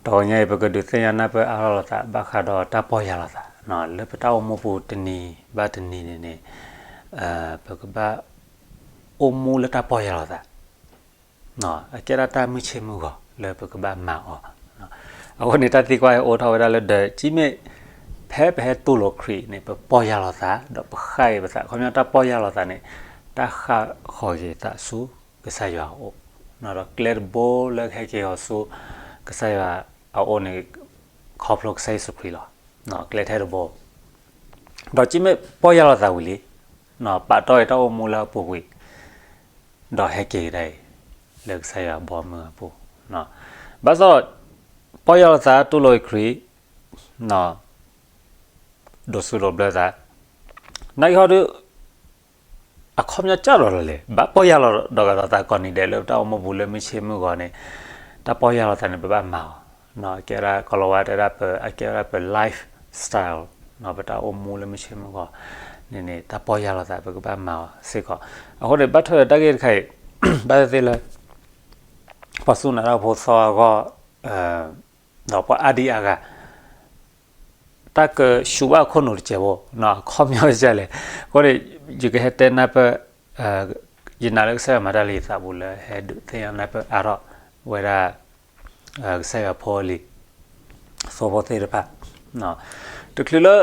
တနံၤအံၤ ပကဒုးသ့ၣ်ညါနၢ်ပၢၢ်အါထီၣ်လိာ်သး ဘၣ်ဃးဒီးတၢ်ပီၢ်ယၢ်လိာ်သး လၢပတၢ်အိၣ်မူပူၤတနံၤဘၣ်တနံၤန့ၣ်န့ၣ် ပကဘၣ်အိၣ်မူလၢတၢ်ပီၢ်ယၢ်လိာ်သး အကဲဒၣ်တၢ်မုၢ်ဆ့ၣ်မုၢ်ဂီၤလၢပကဘၣ်မၤအီၤ. အဃိန့ၣ် တၢ်သံကွၢ်အိၣ်ထီၣ်ဝဲဒၣ်လၢ ဒီး ကံမ့ၢ်ဖဲပဟဲတူၢ်လိာ်ခရံာ်န့ၣ် ပပီၢ်ယၢ်လိာ်သး ဒီးပဃၣ်က့ၤပသး, ခီပညီတၢ်ပီၢ်ယၢ်လိာ်သးန့ၣ် တၢ်ဃၣ်ဃီၤက့ၤသးဆူကစၢ်ယွၤအအိၣ်, ဒီးကျဲတဘိလၢကဟဲက့ၤအီၤဆူကစၢ်ယွၤအအိၣ်န့ၣ် ခီဖျိကစၢ်ယ့ၣ်ၡူးခရံာ်လီၤ. ကျဲထဲတဘိ ဒီးကံမ့ၢ်ပီၢ်ယၢ်လိာ်သးဝံၤလံ, ပာ်တီၢ်က့ၤတၢ်အိၣ်မူလၢအပူၤကွံာ်, ဒီးဟဲက့ၤကဒါအံၤ လၢကစၢ်ယွၤဘီမုၢ်အပူၤ, ဘၣ်ဆၣ်ဒီး ပီၢ်ယၢ်လိာ်သး တူၢ်လိာ်ခရံာ် ဒိးစူးဒိးဘျၢသး, နာ်က့ဟီဒုး အခီပညီကၢ်ဒီးလီၤလဲၣ်, ဘၣ်ပီၢ်ယၢ်လီၤဒီးကဒီးသးကိးနံၤဒဲးလၢပတၢ်အိၣ်မူပူၤလၢမုၢ်ဆ့ၣ်မုၢ်ဂီၤန့ၣ်, တၢ်ပီၢ်ယၢ်လီၤသးန့ၣ် ပဘၣ်မၤအီၤ, ကဲဝဲဒၣ်ကီၤလၤဝါတဲဒၣ်ပ အကဲဝဲဒၣ်ပ lifestyle, ပတၢ်အိၣ်မူလၢမုၢ်ဆ့ၣ်မုၢ်ဂီၤန့ၣ်န့ၣ် တၢ်ပီၢ်ယၢ်လီၤသး ပကဘၣ်မၤအီၤစ့ၢ်ကီး. အဃိန့ၣ် ဘၣ်ထွဲဒီးတၢ်ဂ့ၢ်တခါအံၤ ဘၣ်သ့ၣ်သ့ၣ်လၢ ပှၤစူၢ်နာ်တၢ်ဖိသီအဂီၢ် ဒီးပှၤအါဒံအါဂၤ တၢ်ကဆူးဘၣ်အခိၣ်နူာ်တစဲးဖိ အခီပညီကလဲၣ်. အဃိန့ၣ် ယကဟဲတဲနၢ်ပၢၢ်, ယနာ်လၢကစၢ်ယွၤမၤတၢ်လၢယသးပူၤလၢဟဲဒုးသ့ၣ်ညါနၢ်ပၢၢ်အါထီၣ်ဝဲဒၣ် ကစၢ်ယွၤဖိလံၤ သိဖိသ့ၣ်တဖၣ်, တချုးလၢ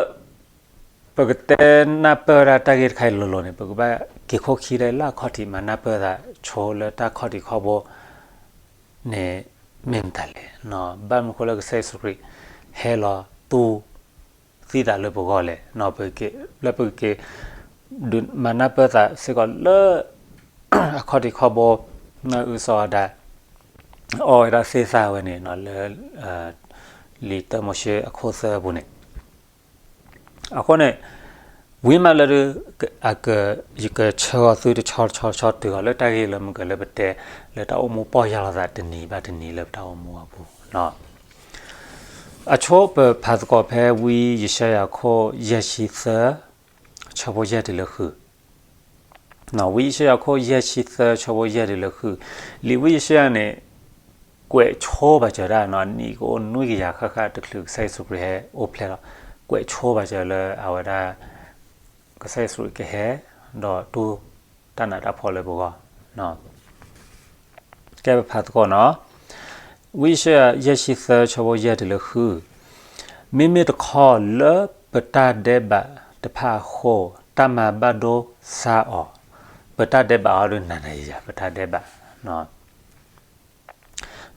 ပကတဲနၢ်ပၢၢ်ဝဲဒၣ်တၢ်ဂ့ၢ်တခါအံၤလိၤလိၤန့ၣ် ပကဘၣ်က့ၤခိၣ်ခံဒီးလၢအခီၣ်ထံး မၤနၢ်ပၢၢ်သးဆိလၢတၢ်ခီၣ်ထံးခီၣ်ဘိန့ၣ် မ့ၢ်မတၤလဲၣ်. ဘၣ်မနုၤဃိလၢကစၢ်ယ့ၣ်ၡူးခရံာ်ဟဲလီၤတူၢ်သံသးလၢပဂီၢ်လဲၣ်. လၢပကက့ၤ ဒုးမၤနၢ်ပၢၢ်သးစ့ၢ်ကီးလၢ အခီၣ်ထံးခီၣ်ဘိ နီၢ်အုစီၤအၤဒၣ် အီၣ်ဝဲဒၣ်သ့ၣ်သၣ်ဝဲန့ၣ် လၢ လံာ်တၢမိၤၡ့အခိၣ်သၢအပူၤန့ၣ်, အဃိန့ၣ် ဝံၤမးလၢဒုး ယကဆၢဂီၤသုတဆီတဆီတဆီ တုၤအီၤလၢတၢ်ဂ့ၢ်လၢမုၢ်ကလၢပတဲ လၢတၢ်အိၣ်မူပီၢ်ယၢ်လီၤသးတနံၤဘၣ်တနံၤလၢပတၢ်အိၣ်မူအပူၤ, အဆိပဖးသကိးဖဲဝံယၡါယၤခိၣ်ယဲၢ်ဆံသၢ ဆၢဖိယဲၢ်တုၤလၢဃု, ဝံယၡါယၤခိၣ်ယဲၢ်ဆံသၢ ဆၢဖိယဲၢ်တုၤလၢဃု, လံာ်ဝံယၡါယၤန့ၣ် ကွဲးဆိပာ်စၢၤဒၣ် နံၣ်ကအိၣ်နွံကယၤဃၣ်ဃၣ်တချုးကစၢ်ယ့ၣ်ၡူးခရံာ်ဟဲအိၣ်ဖျဲၣ်လီၤ, ကွဲးဆိပာ်စၢၤလၢအဝဲဒၣ် ကစၢ်ယ့ၣ်ၡူးခရံာ်ကဟဲ ဒီးတူၢ်တၢ်နးတၢ်ဖှီၣ်လၢပဂီၢ် ကဲပဖးသကိးနီၤ, ဝံယၡါယၤ ယဲၢ်ဆံသၢ ဆၢဖိယဲၢ်တုၤလၢဃု, မ့မ့ၢ်တခီလၢပတၢ်ဒဲးဘးတဖၣ်အဃိ တၢ်မၤဘၣ်ဒိစါအီၤ, ပတၢ်ဒဲးဘးအီၤဒုးနၤနၤယၤယၤ ပတၢ်ဒဲးဘး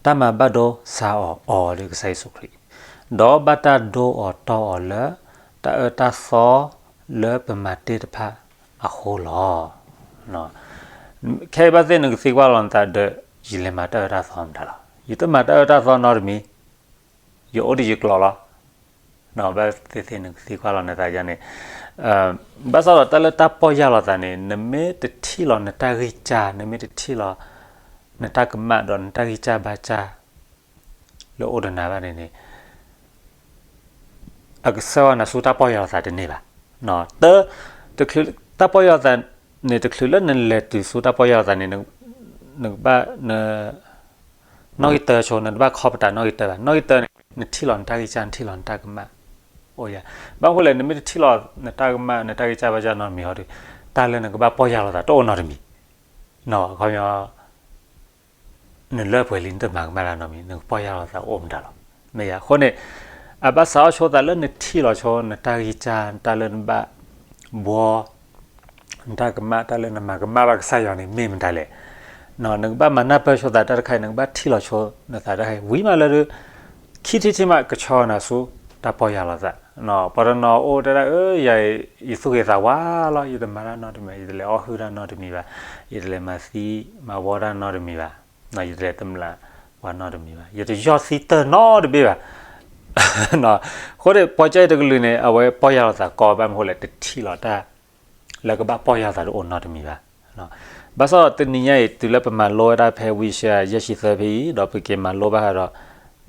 တၢ်မၤဘၣ်ဒိစါအီၤ အီၤဒ်ကစၢ်ယ့ၣ်ၡူးခရံာ်, ဒီးဘၣ်တၢ်ဒိအီၤတီၢ်အီၤလၢ တၢ်အၢတၢ်သီလၢပမၤတ့ၢ်တဖၣ်အဃိလီၤ. ခဲအံၤဘၣ်သ့ၣ်နကသံကွၢ်လီၤနသးဒီး ယလဲၤမၤတၢ်အၢတၢ်သီမတၤလီၤ. ယတမၤတၢ်အၢတၢ်သီနီတမံၤ, ယအိၣ်ဒ်ယကျိၤလီၤ. ဘၣ်သ့ၣ်သ့ၣ်နကသံကွၢ်လီၤနသးယါန့ၣ်, ဘၣ်ဆၣ်ဒီးတၢ်လၢတၢ်ပီၢ်ယၢ်လီၤသးန့ၣ် နမ့ၢ်တထံၣ်လီၤနတၢ်ဂံၢ်စၢ်, နမ့ၢ်တထံၣ်လီၤ နတၢ်ကမၣ်ဒီးနတၢ်ဂံၢ်စၢ်ဘါစၢ် လၢအိၣ်ဒီးနၤဘၣ်န့ၣ်န့ၣ် အကဆှၢအီၤနၤဆူတၢ်ပီၢ်ယၢ်လီၤသးတန့ၢ်ဘၣ်. တၢ်, တချုး, တၢ်ပီၢ်ယၢ်လီၤသးန့ၣ် တချုးလၢနလဲၤတုၤဆူတၢ်ပီၢ်ယၢ်လီၤသးန့ၣ် နကဘၣ်, န, နီၣ်ဂံၢ်တၢဆိ နတဘၣ်ခီပတာ်နီၣ်ဂံၢ်တၢဘၣ်. နီၣ်ဂံၢ်တၢန့ၣ် နထံၣ်လီၤနတၢ်ဂံၢ်စၢ် နထံၣ်လီၤနတၢ်ကမၣ်, အိၣ်ယၤ, ဘၣ်မနုၤလဲၣ် နမ့ၢ်တထံၣ်လီၤနတၢ်ကမၣ် နတၢ်ဂံၢ်စၢ်ဘါစၢ်နီတမံၤဟီဒီး တၢ်လၢနကဘၣ်ပီၢ်ယၢ်လီၤသးတအိၣ်နီတမံၤ, ခီပညီ နလၢပှဲၤလံ နတမၤကမၣ်တၢ်နီတမံၤ နကပီၢ်ယၢ်လီၤသးအိၣ်မတၤလီၤ. မ့ၢ်ယၤ အဃိန့ၣ် အဘၣ်စးထီၣ်ဆိသးလၢနထံၣ်လီၤဆိ နတၢ်ဂံၢ်စၢ် တၢ်လၢနဘၣ်ဘှီ နတၢ်ကမၣ် တၢ်လၢနမၤကမၣ်ဘၣ်ကစၢ်ယွၤန့ၣ် မ့ၢ်မတၤလဲၣ်. နကဘၣ်မၤနၢ်ပၢၢ်ဆိသးတၢ်တခါအံၤ နကဘၣ်ထံၣ်လီၤဆိနသးတၢ်တခါအံၤ ဝံၤမးလၢ ခံထံၣ်ထံၣ်မးကဆှၢနၤဆူ တၢ်ပီၢ်ယၢ်လီၤသး. ပှၤတနီၤအိၣ်တဲဒၣ် အၢ ယၤအံၤ ယသူၣ်ဂ့ၤသးဝါလီၤ ယတမၤတၢ်နီတမံၤ ယတလဲၤအီၣ်ဟုၣ်တၢ်နီတမံၤဘၣ်, ယတလဲၤမၤသံမၤဝီတၢ်နီတမံၤဘၣ်, ယတလဲၤတမျးပှၤနီတမံၤဘၣ်, ယတယီၢ်သံတၢ်နီတဘ့ၣ်ဘၣ်. အဃိန့ၣ် ပှၤကၢ်အံၤတကလုာ်န့ၣ် အဝဲပီၢ်ယၢ်လီၤသးကီ ဘၣ်မနုၤဃိလဲၣ် တထံၣ်လီၤတၢ် လၢကဘၣ်ပီၢ်ယၢ်လီၤသးတအိၣ်နီတမံၤဘၣ်. ဘၣ်ဆၣ်ဒီးတနံၤညါအံၤ တုၤလၢပမၤလိဝဲဒၣ်ဖဲဝံယၡါယၤ ယဲၢ်ဆံသၢဖဲအံၤ ဒီးပက့ၤမၤလိဘၣ်ဃးဒီး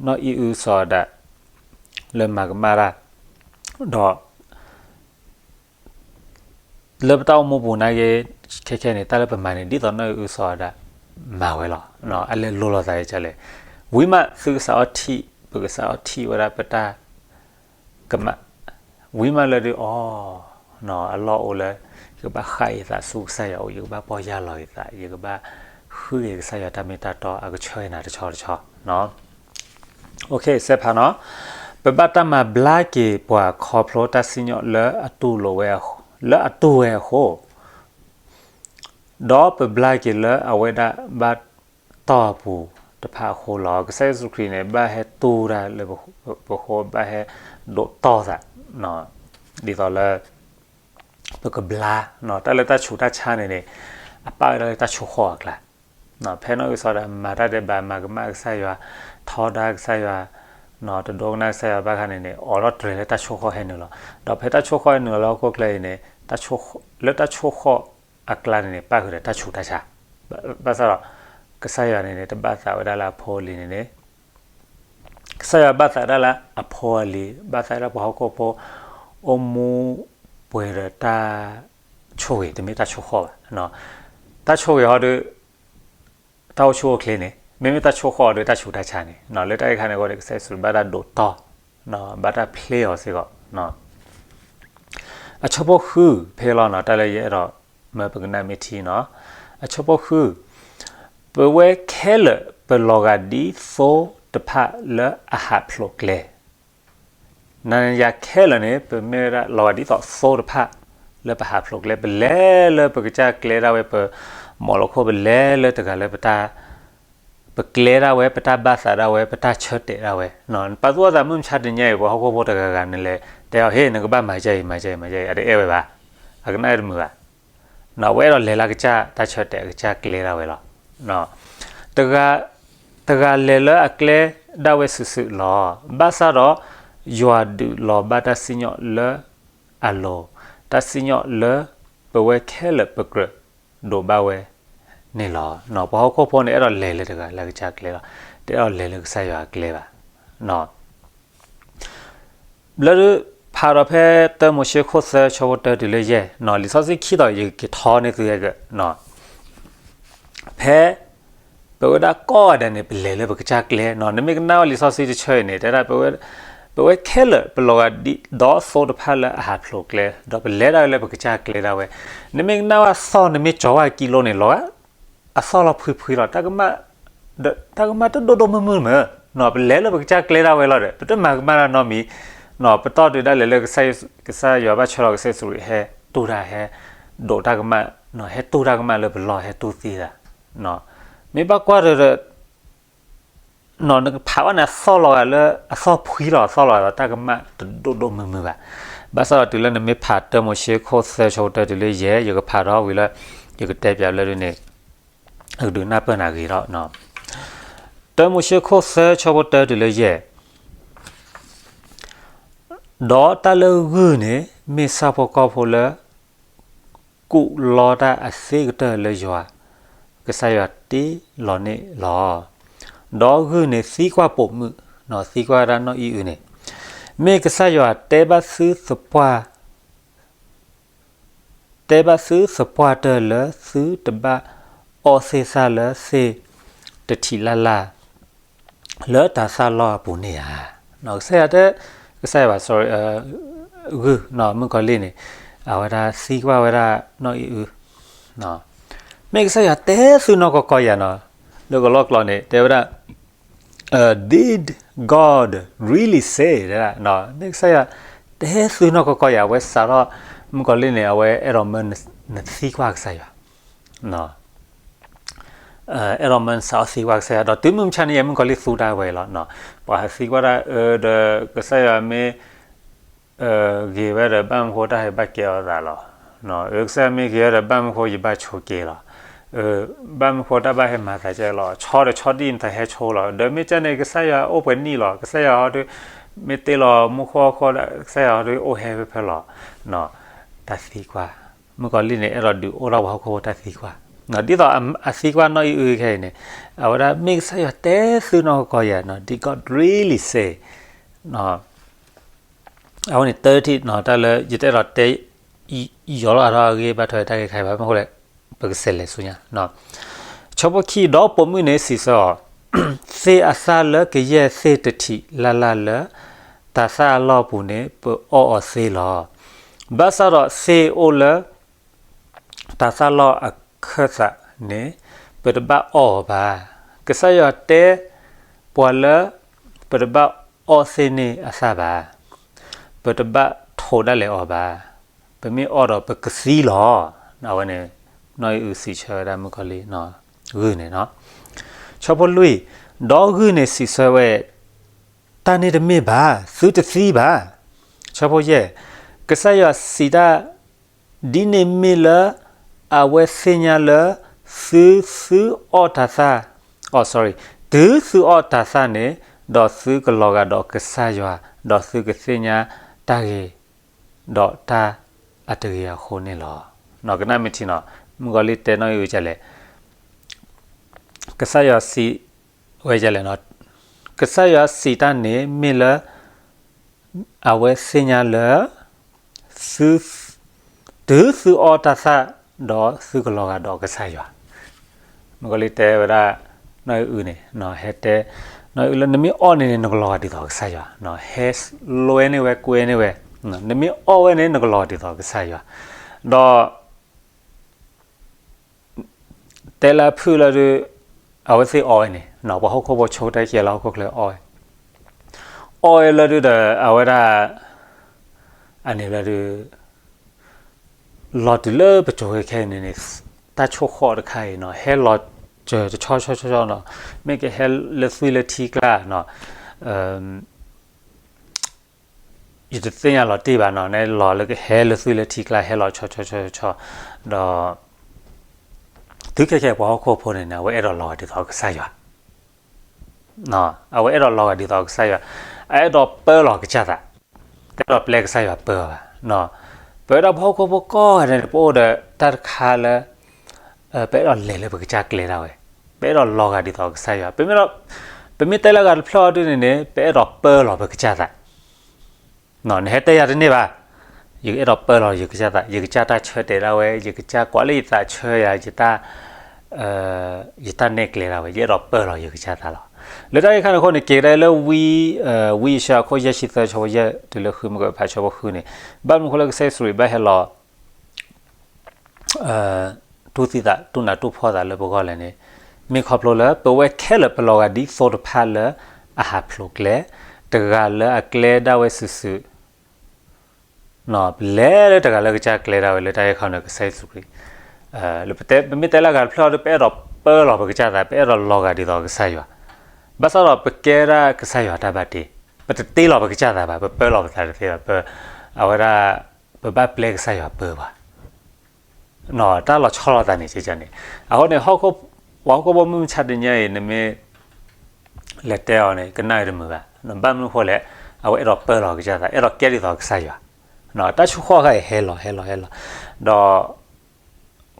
နီၢ်အံၣ်အုစီၤအၤဒၣ် လၢမၤကမၣ်တၢ် ဒီး လၢပတၢ်အိၣ်မူပူၤနာ်က့ ခဲခဲန့ၣ် တၢ်လၢပမၤန့ၣ် ဒ်သိးနီၢ်အံၣ်အုစီၤအၤဒၣ် မၤဝဲလီၤ. အလဲၤလိၤလိာ်သးကလဲၣ်. ဝံၤမးသုကစးထီၣ်ထံၣ် ပကစးထီၣ်ထံၣ်ဝဲဒၣ်ပတၢ်ကမၣ်, ဝံၤမးလၢဒုးအီၤ အလီၢ်အိၣ်လၢ ယကဘၣ်ဃၣ်ယသးဆူကစၢ်ယွၤအအိၣ်, ယကဘၣ်ပီၢ်ယၢ်လီၤယသး, ယကဘၣ်ဃုက့ၤကစၢ်ယွၤတၢ်မ့ၢ်တၢ်တီအကဆၢအနၤတဆီတဆီ. စဲးဖးနီၤ, ပဘၣ်တၢ်မၤဘျါက့ၤပှၤခီဖျိတၢ်စံၣ်ညီၣ်လၢအတူၢ်လိာ်ဝဲလၢအတူၢ်ဝဲအဃိ ဒီးပဘျါက့ၤလၢအဝဲဒၣ်ဘၣ်တီၢ်အပူၤတဖၣ်အဃိလီၤ. ကစၢ်ယ့ၣ်ၡူးခရံာ်န့ၣ် ဘၣ်ဟဲတူၢ်တၢ်လၢပဃိ, ဘၣ်ဟဲဒိးတီၢ်သး, ဒ်သိးလၢ ပကဘျါ, တၢ်လၢတၢ်ဆူးတၢ်ဆါန့ၣ်န့ၣ် အပၣ်ဝဲဒၣ်လၢတၢ်ဆိၣ်ဃီၣ်အကျါ, ဖဲနီၣ်ဂံၢ်စီၤဒၣ် မၤတၢ်ဒဲးဘး မၤကမၣ်ကစၢ်ယွၤ, ထီဒါကစၢ်ယွၤ, တဒိကနၣ်ကစၢ်ယွၤဘၣ်ခါန့ၣ်န့ၣ် အိးထီၣ်တြဲၤလၢတၢ်ဆိၣ်ဃီၣ်ဟဲနုာ်လီၤ. ဒီးဖဲတၢ်ဆိၣ်ဃီၣ်ဟဲနုာ်လီၤလၢဟီၣ်ခိၣ်ချၢအံၤန့ၣ် လၢတၢ်ဆိၣ်ဃီၣ်အကျါန့ၣ်န့ၣ် ပၣ်ဃုာ်ဒီးတၢ်ဆူးတၢ်ဆါ, ဘၣ်ဆၣ်ဒီး ကစၢ်ယွၤန့ၣ်န့ၣ် တဘၣ်သးဝဲဒၣ်လၢအဖိအလံၤန့ၣ်န့ၣ် ကစၢ်ယွၤဘၣ်သးဒၣ်လၢအဖိအလံၤ, ဘၣ်သးဒၣ်ပှၤဟီၣ်ခိၣ်ဖိ အိၣ်မူပှဲၤဒီးတၢ်ဆိၣ်ဂ့ၤ, တမ့ၢ်တၢ်ဆိၣ်ဃီၣ်ဘၣ်. တၢ်ဆိၣ်ဂ့ၤဟီဒီး တၢ်အိၣ်ဆူၣ်အိၣ်ချ့န့ၣ်, မ့မ့ၢ်တၢ်ဆိၣ်ဃီၣ်ဒီးတၢ်ဆူးတၢ်ဆါန့ၣ်, လၢတၢ်အံၤခါန့ၣ်အဃိဒီး ကစၢ်ယ့ၣ်ၡူးဘၣ်တၢ်ဒိးတီၢ်, ဘၣ်တၢ်ဖျ့အီၤစ့ၢ်ကီး. အဆၢဖိဃုဖဲလီၤနီၤ, တၢ်လၢယအဲၣ်ဒိးမၢပကနၣ်မ့ၢ်ထံနီၤ. အဆၢဖိဃု, ပဝဲခဲလၢာ်ပလီၤဂာ်ဒ်သိတဖၣ်လၢအဟးဖျိးကျဲ, နၤယၤခဲလၢာ်န့ၣ် ပမ့ၢ်ဝဲဒၣ်လီၤဂာ်ဒ်သိးသိတဖၣ်လၢပဟးဖျိးကျဲ, ပလဲၤလၢပကစၢ်ကျဲဒၣ်ဝဲ, ပမိၢ်လီၤခိၣ် ပလဲၤလၢတဂၤလၢပတၢ် ပကျဲဒၣ်ဝဲ, ပတၢ်ဘၣ်သးဒၣ်ဝဲ, ပတၢ်ဆၢတဲာ်ဒၣ်ဝဲ, ပာ်သူၣ်အသးမုၢ်မဆါတနံၤအံၤ ပှၤဟီၣ်ခိၣ်ဖိတဂၤဂၤန့ၣ်လဲၣ်, တဲအီၤ ဟ့ၣ် နကဘၣ်မၤကဲအံၤ မၤကဲအံၤ မၤကဲအံၤ, အတအဲၣ်ဝဲဘၣ်, အကနၣ်တမုာ်ဘၣ်. အဝဲအဲၣ်ဒိးလဲၤလၢအကစၢ်တၢ်ဆၢတဲာ် အကစၢ်ကျဲဒၣ်ဝဲလီၤ. တဂၤလဲၤလၢအကျဲဒၣ်ဝဲစုာ်စုာ်လီၤ. ဘၣ်ဆၣ်ဒီး ယွၤဒုးလီၤဘၣ်တၢ်စံၣ်ညီၣ်လၢအလိၤ, တၢ်စံၣ်ညီၣ်လၢ ပဝဲခဲလၢာ်ပကြၢးဒိးဘၣ်ဝဲန့ၣ်လီၤ. ပှၤဟီၣ်ခိၣ်ဖိန့ၣ် အဲၣ်ဒိးလဲၤလၢတဂၤလၢအကစၢ်ကျဲလီၤ. တအဲၣ်ဒိးလဲၤလၢကစၢ်ယွၤအကျဲဘၣ်. ဘျီဒုး ဖးဒီးဖဲတၢမိၤၡ့ခိၣ်သၢဆၢဖိတၢတုၤလၢယဲၢ်, လံာ်စီဆှံခံတီၤ ယက့ၤထီန့ၢ်သုဟဲက့ၤ, ဖဲ ပဝဲဒၣ်ကိးဂၤဒဲးန့ၣ် ပလဲၤလၢပကစၢ်ကျဲနီၤ, နမ့ၢ်ကနၣ်ဝဲလံာ်စီဆှံတဆၢအံၤန့ၣ် တဲဒၣ် ပဝဲခဲလၢာ်ပလီၤဂာ်ဒ်သိးသိတဖၣ်လၢအဟးဖျိးကျဲ, ဒီးပလဲၤဒၣ်လၢပကစၢ်ကျဲဒၣ်ဝဲ, နမ့ၢ်ကနၣ်ဝဲအသီၣ် နမ့ၢ်ကၠီၤဝဲအကံလိန့ၣ် လီၤဂာ် အသီၣ်လီၤဖှံဖှံလီၤ, တၢ်ကမၣ်တဒိၣ်ဒိၣ်မုၢ်မုၢ်မ့ၢ်, ပလဲၤလၢပကစၢ်ကျဲဒၣ်ဝဲလီၤဒီး ပတမၤကမၣ်တၢ်နီတမံၤ, ပတီၢ်ဒုးဒၣ်လဲာ်လၢ ကစၢ်ယွၤဘၣ်ဆၢလီၤကစၢ်ယ့ၣ်ၡူးခရံာ် ဟဲတူၢ်တၢ် ဟဲဒိးတၢ်ကမၣ်, ဟဲတူၢ်တၢ်ကမၣ်လၢပလီၢ် ဟဲတူၢ်သံတၢ်, မ့ၢ်ဘၣ်ကွၢ်ဒီး နကဖးဘၣ်န့ၣ် အသီၣ်လီၤဂာ်လၢ အသီၣ်ဖှံလီၤ အသီၣ်လီၤဂာ်လီၤ တၢ်ကမၣ်တဒိၣ်ဒိၣ်မုၢ်မုၢ်ဘၣ်. ဘၣ်ဆၣ်ဒီးတုၤလၢနမ့ၢ်ဖးတၢမိၤၡ့ခိၣ်သၢဆၢဖိတၢတုၤလၢယဲၢ် ယကဖးဒီးဝံၤလၢ ယကတဲပၠးလၢဒ်န့ၣ် အကဒုးနၢ်ပၢၢ်နၤဂ့ၤထီၣ်, တၢမိၤၡ့ခိၣ်သၢဆၢဖိတၢတုၤလၢယဲၢ် ဒီးတၢ်လၢဂုၢ်န့ၣ် မ့ၢ်ဆၣ်ဖိကီၢ်ဖိလၢ ကူၣ်လီတၢ်အသ့ၣ်ကတၢၢ်လၢယွၤ ကစၢ်ယွၤတ့လီၤန့ၣ်လီၤ. ဒီးဂုၢ်န့ၣ်သံကွၢ်ပိာ်မုၣ်, သံကွၢ်ဒၣ်နီၢ်အံၣ်အုန့ၣ်, မ့ၢ်ကစၢ်ယွၤတဲဘၣ်သုသပှၢ် တဲဘၣ်သုသပှၢ်တၢၢ်လၢသုတဘၣ်အီသ့ၣ်သၣ်လၢသ့ၣ်တထံးလၢ်လၢ် လၢတၤသၣ်လီၢ်အပူၤန့ၣ်ဧါ. ကစၢ်ယွၤတဲ, ကစၢ်ယွၤဘၣ် sorry, ဂုၢ်, မုၣ်ကီၤလံၢ်န့ၣ် အဝဲဒၣ်သံကွၢ်ဝဲဒၣ်နီၢ်အံၣ်အု, မ့ၢ်ကစၢ်ယွၤတဲသုနီၢ်ကီၢ်ကီၢ်ယၤနီၤ, လၢကလီၢ်ကျီန့ၣ် တဲဝဲဒၣ် Did God really say? မ့ၢ်ကစၢ်ယွၤတဲသုနီၢ်ကီၢ်ကီၢ်ယၤ, အဝဲစးထီၣ် မုၣ်ကီၤလံၢ်န့ၣ် အဝဲအဲၣ်ဒိးမၢနသံကွၢ်ကစၢ်ယွၤ, အဲၣ်ဒိးမၢနစးထီၣ်သံကွၢ်ကစၢ်ယွၤ, ဒီးတုၤမုၢ်မဆါန့ၣ်ယဲ မုၣ်ကီၤလံၢ်သူတၢ်ဝဲလီၤ. ပှၤဟးသံကွၢ်တၢ်အၢဒီး ကစၢ်ယွၤမ့ၢ် ဂ့ၤဝဲဒီး ဘၣ်မနုၤဃိတၢ်ဟဲဘၣ်ကဲအီၤသးလီၤ. ကစၢ်ယွၤမ့ၢ်ဂ့ၤဝဲဒီး ဘၣ်မနုၤဃိယဘၣ်ဆိးက့လီၤ. ဘၣ်မနုၤဃိတၢ်ဘၣ်ဟဲမၤသးကဲလီၤ. ဆီဒီးဆီဒံၣ်နတၢ်ဟဲဆိလီၤ. ဒီးမ့ၢ်ကန့ၣ် ကစၢ်ယွၤအိၣ်ပှဲၤနံၣ်လီၤ. ကစၢ်ယွၤဟီဒီး မ့ၢ်တ့လီၤမူခိၣ်ဟီၣ်ခိၣ်ဒီး ကစၢ်ယွၤဟီဒီးအိၣ်ဟဲဖဲဖဲလီၤ. တၢ်သံကွၢ်, မုၣ်ကီၤလံၢ်န့ၣ် အဲၣ်ဒိးဒုးအိၣ်ထီၣ်ပှၤဟီၣ်ခိၣ်ဖိတၢ်သံကွၢ်, ဒ်သိးအသံကွၢ်နီၢ်အံၣ်အုခဲအံၤန့ၣ်, အဝဲဒၣ်မ့ၢ်ကစၢ်ယွၤတဲသုနီၢ်ကီၢ်ကီၢ်ယၤ, Did God really say? အဝဲန့ၣ်တၢထံၣ် တၢ်လၢ ယတအဲၣ်ဒိးတဲ ယီၤလီၤအါထီၣ်အဂ့ၢ်ဘၣ်ထွဲတၢ်ဂ့ၢ်ခါအံၤဘၣ်, မ့ၢ်ဃိလဲၣ် ပကစးလဲၤဆူညါ. ဆၢဖိခံ, ဒီးပိာ်မုၣ်န့ၣ်စံးဆၢအီၤ သ့ၣ်အသၣ်လၢကယဲၢ်သ့ၣ်တထံးလၢ်လၢ်လၢ တၤသၣ်အလီၢ်အပူၤန့ၣ် ပအီၣ်အီၤသ့လီၤ. ဘၣ်ဆၣ်ဒီးသ့ၣ်အိၣ်လၢ တၤသၣ်လီၢ်အခၢၣ်သးန့ၣ် ပတဘၣ်အီၣ်အီၤဘၣ်. ကစၢ်ယွၤတဲပှၤလၢ ပတဘၣ်အီၣ်သ့ၣ်န့ၣ်အသၣ်ဘၣ်. ပတဘၣ်ထိးဒၣ်လဲာ်အီၤဘၣ်. ပမ့ၢ်အီၣ်ဒီးပကသံလီၤ. အဝဲန့ၣ် နီၢ်အံၣ်အုစံးဆၢဝဲဒၣ်မုၣ်ကီၤလံၢ် ဂုၢ်န့ၣ်နီၤ. ဆၢဖိလွံၢ်, ဒီးဂုၢ်န့ၣ်စံးဆၢဝဲ, တၢ်န့ၣ်တမ့ၢ်ဘၣ်, သုတသံဘၣ်. ဆၢဖိယဲၢ်, ကစၢ်ယွၤစံးတၢ်, ဒ်န့ၣ်မ့ၢ်လၢ အဝဲသ့ၣ်ညါလၢ သုသုအီၣ်တၤသၣ်, အိ sorry, တုၤသုအီၣ်တၤသၣ်န့ၣ်, ဒီးသုကလီၤဂာ်ဒီးကစၢ်ယွၤ, ဒီးသုကသ့ၣ်ညါတၢ်ဂ့ၤ ဒီးတၢ်အတဂ့ၤအဃိန့ၣ်လီၤ. နီၢ်ကနၣ်မ့ၢ်ထံနီၤ, မုၣ်ကီၤလံၢ်တဲနီၢ်အံၣ်အုကလဲၣ်, ကစၢ်ယွၤစံးဝဲဒ်လဲၣ်, ကစၢ်ယွၤစံးတၢ်န့ၣ်မ့ၢ်လၢ အဝဲသ့ၣ်ညါလၢ သု, တုၤသုအီၣ်တၤသၣ် ဒီးသုကလီၤဂာ်ဒီးကစၢ်ယွၤ. မုၣ်ကီၤလံၢ်တဲဝဲဒၣ် နီၢ်အံၣ်အုန့ၣ်, ဟဲတဲ, နီၢ်အံၣ်အုလၢနမ့ၢ်အီၣ်န့ၣ်န့ၣ် နကလီၤဂာ်ဒ်သိးကစၢ်ယွၤ, ဟဲလွဲန့ၢ်ဝဲကွဲန့ၢ်ဝဲ, နမ့ၢ်အီၣ်ဝဲန့ၣ် နကလီၤဂာ်ဒ်သိးကစၢ်ယွၤ, ဒီး တဲလၢဖုၣ်လၢဒုး, အဝဲသ့ၣ်အီၣ်ဝဲန့ၣ်, ပှၤဟီၣ်ခိၣ်ဖိဆိကတၢၢ်ကဲလၢဟီၣ်ခိၣ်ချၢအီၣ်ဝဲ, အီၣ်ဝဲလၢဒုးဒီး အဝဲဒၣ်, အန့ၣ်လၢဒုး, လီၤတုၤလၢပစိၤခဲခဲအံၤန့ၣ်န့ၣ်, တၢ်ဆိၣ်ဃီၣ်တခါအံၤနီၤ, ဟဲလီၤစၢၤတဆီဆီဆီဆီနီၤ, မ့ၢ်ကဟဲလၢသွံၣ်လၢထံကျါနီၤ, ယတသ့ၣ်ညါလီၤတံၢ်ဘၣ်နီၤ, နလီၤလၢကဟဲလၢသွံၣ်လၢထံကျါ ဟဲလီၤဆီဆီဆီဆီ, ဒီး တုၤခဲခဲအံၤပှၤဟီၣ်ခိၣ်ဖိန့ၣ်န့ၣ် အဝဲအဲၣ်ဒိးလီၤဂာ်ဒ်သိးကစၢ်ယွၤ, အဝဲအဲၣ်ဒိးလီၤဂာ်ဒ်သိးကစၢ်ယွၤ, အအဲၣ်ဒိးပၢလီၤကစၢ်သး, တအဲၣ်ဒိးပျဲကစၢ်ယွၤပၢအီၤဘၣ်. ပဝဲဒၣ်ပှၤဟီၣ်ခိၣ်ဖိကိးဂၤဒဲးန့ၣ် ပအိၣ်ဒီးတၢ်တခါလၢ ပအဲၣ်ဒိးလဲၤလၢပကစၢ်ကျဲဒၣ်ဝဲ, ပအဲၣ်ဒိးလီၤဂာ်ဒ်သိးကစၢ်ယွၤ, ပမ့ၢ်တဲလၢဂၤတဖျၢၣ်အီၤဒုန့ၣ်န့ၣ် ပအဲၣ်ဒိးပၢလီၤပကစၢ်သး, နဟဲတဲယၤတန့ၢ်ဘၣ်, ယအဲၣ်ဒိးပၢလီၤယကစၢ်သး, ယကစၢ်တၢ်ဆၢတဲာ်ဒၣ်ဝဲ, ယကစၢ်ကွၢ်လၢယသးဆၢယၤ, ယတၢ် ယတၢ်နဲၣ်ကျဲဒၣ်ဝဲ, ယအဲၣ်ဒိးပၢလီၤယကစၢ်သးလီၤ. လၢတၢ်ဂ့ၢ်ခါန့ၣ်အဃိန့ၣ် က့ၤကဒါလၢဝံ, ဝံယၡါယၤအခိၣ်ယဲၢ်ဆံသၢ ဆၢဖိယဲၢ်တုၤလၢဃု မ့ၢ်ကဖးဆၢဖိဃုန့ၣ်, ဘၣ်မနုၤအဃိလၢကစၢ်ယ့ၣ်ၡူးခရံာ်ဘၣ်ဟဲလီၤ တူၢ်သံသး တူၢ်နးတူၢ်ဖှီၣ်သးလၢပဂီၢ်လဲၣ်န့ၣ်, မ့ၢ်ခီဖျိလၢပဝဲခဲလၢာ်ပလီၤဂာ်ဒ်သိတဖၣ်လၢအဟးဖျိးကျဲ, တဂၤလၢအကျဲဒၣ်ဝဲစုာ်စုာ် ပလဲၤလၢတဂၤလၢကစၢ်ကျဲဒၣ်ဝဲလၢတၢ်ဂ့ၢ်ခါန့ၣ် ကစၢ်ယ့ၣ်ၡူးခရံာ်, ပမ့ၢ်တဲလၢဂၤတဖျၢၣ်အီၤဒီး ပအဲၣ်ဒိးပၢလီၤပကစၢ်သး, ပအဲၣ်ဒိးလီၤဂာ်ဒ်သိးကစၢ်ယွၤ, ဘၣ်ဆၣ်ဒီးပကဲဒၣ်ကစၢ်ယွၤတၢ်ဘၣ်တ့, ပတတ့လီၤပကစၢ်သးဘၣ်, ပပၢလီၤပသးတသ့ဘၣ်, ပ, အဝဲဒၣ် ပဘၣ်ပျဲကစၢ်ယွၤပၢပှၤ တၢ်လီၤဆီလိာ်သးန့ၣ်န့ၣ်, အဃိန့ၣ် ပှၤဟီၣ်ခိၣ်ဖိမုၢ်မဆါတနံၤအံၤ နမ့ၢ်လဲၤတဲအီၤန့ၣ် ကနၣ်အတမုာ်ဘၣ်, ဘၣ်မနုၤအဃိလဲၣ်, အဝဲအဲၣ်ဒိးပၢလီၤကစၢ်သး, အဲၣ်ဒိးကဲဒ်သိးကစၢ်ယွၤ, တၢ်ဆိၣ်ဃီၣ်ခါအံၤဟဲလီၤ ဟဲလီၤ ဟဲလီၤ, ဒီး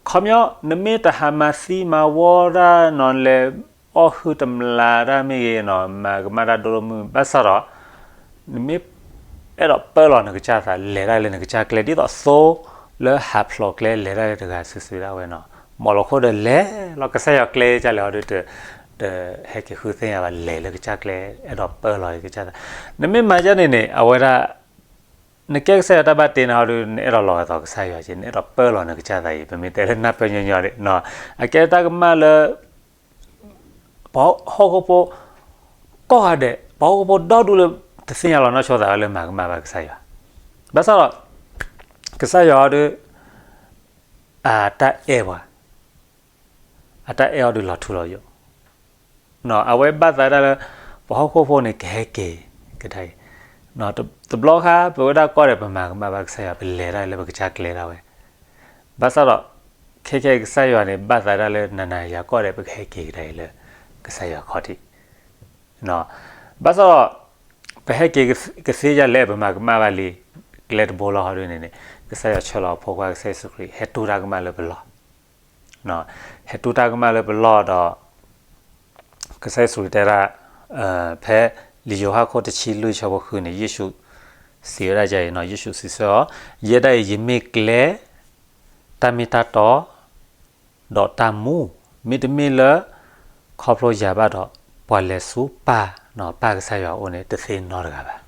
ခီပညီ နမ့ၢ်တဟးမၤသံမၤဝီတၢ်နီၤ လဲၤအီၣ်ဟုၣ်တမျးတၢ်မ့ၢ်ဂ့ၤနီၤ မၤကမၣ်တၢ်ဒိၣ်ဒိၣ်မုၢ်မုၢ် ဘၣ်ဆၣ်ဒီး နမ့ၢ်အဲၣ်ဒိးပၢလီၤနကစၢ်သး လဲၤတၢ်လၢနကစၢ်ကျဲ ဒ်သိးသိလၢဟးဖျိးကျဲ လဲၤတၢ်လၢတဂၤစုာ်စုာ်ဒၣ်ဝဲနီၤ မ့ၢ်လီၤခိၣ်ဒီးလဲၤလီၤ ကစၢ်ယွၤကျဲကလဲၤအီၤဒီး တဟဲက့ၤဃုသ့ၣ်ညါဘၣ် လဲၤလၢကစၢ်ကျဲ အဲၣ်ဒိးပၢလီၤကစၢ်သး နမ့ၢ်မၤဒ်န့ၣ်န့ၣ် အဝဲဒၣ် နကဲကစၢ်ယွၤတၢ်ဘၣ်တ့နၤဟီဒီး နအဲၣ်ဒိးလီၤဂာ်ဒ်သိးကစၢ်ယွၤက့ နအဲၣ်ဒိးပၢလီၤနကစၢ်သးအံၤ ပမ့ၢ်တဲလၢနၢ်ပၢၢ်ညီညီန့ၣ် အကဲတၢ်ကမၣ်လၢ ပှၤဟီၣ်ခိၣ်ဖိ ကိးဂၤဒဲး ပှၤဟီၣ်ခိၣ်ဖိဒီဒူၣ်လၢ တသ့ၣ်ညါလီၤနီၢ်ဆိသးဝဲလၢမၤကမၣ်ဘၣ်ကစၢ်ယွၤ ဘၣ်ဆၣ်ဒီး ကစၢ်ယွၤဟီဒီး အတၢ်အဲၣ်ပှၤ အတၢ်အဲၣ်အီၤဒုးလီၤထူလီၤယိာ် အဝဲဘၣ်သးဒၣ်လၢ ပှၤဟီၣ်ခိၣ်ဖိန့ၣ် ကဟဲက့ၤကဒါအံၤ တဘျီဃီ ပဝဲဒၣ်ကိးဂၤဒဲး ပမၤကမၣ်ဘၣ်ကစၢ်ယွၤ ပလဲၤတၢ်လၢပကစၢ်ကျဲဒၣ်ဝဲ ဘၣ်ဆၣ်ဒီး ခဲခဲကစၢ်ယွၤန့ၣ် ဘၣ်သးဒၣ်လၢနၤနၤယၤကိးဂၤဒဲး ပကဟဲက့ၤကဒါအံၤလၢ ကစၢ်ယွၤခီၣ်ထံး ဘၣ်ဆၣ်ဒီး ပဟဲက့ၤကသ့ဒ်လဲၣ် ပမၤကမၣ်ဘၣ်လံ ကျဲတဘိလီၤဟီဒ်န့ၣ်န့ၣ် ကစၢ်ယွၤဆှၢလီၤအဖိခွါကစၢ်ယ့ၣ်ၡူးခရံာ် ဟဲတူၢ်တၢ်ကမၣ်လၢပလီၢ် ဟဲတူၢ်တၢ်ကမၣ်လၢပလီၢ်ဒီး ကစၢ်ယ့ၣ်ၡူးခရံာ်တဲဒၣ် ဖဲလံာ်ယိၤဟၣ်ခိၣ်တဆံလွံၢ်ဆၢဖိဃုန့ၣ် ယ့ၣ်ၡူးစံးဝဲဒၣ်ဒ်အံၤ ယ့ၣ်ၡူးစံးဆၢအီၤ ယဲဒၣ်အံၤ ယမ့ၢ်ကျဲ တၢ်မ့ၢ်တၢ်တီ ဒီးတၢ်မူ မ့တမ့ၢ်လၢ ခီဖျိယၤဘၣ်ဒီး ပှၤလဲၤဆူပၢ်, ပၢ်ကစၢ်ယွၤအအိၣ်န့ၣ် တသ့နီတဂၤဘၣ်.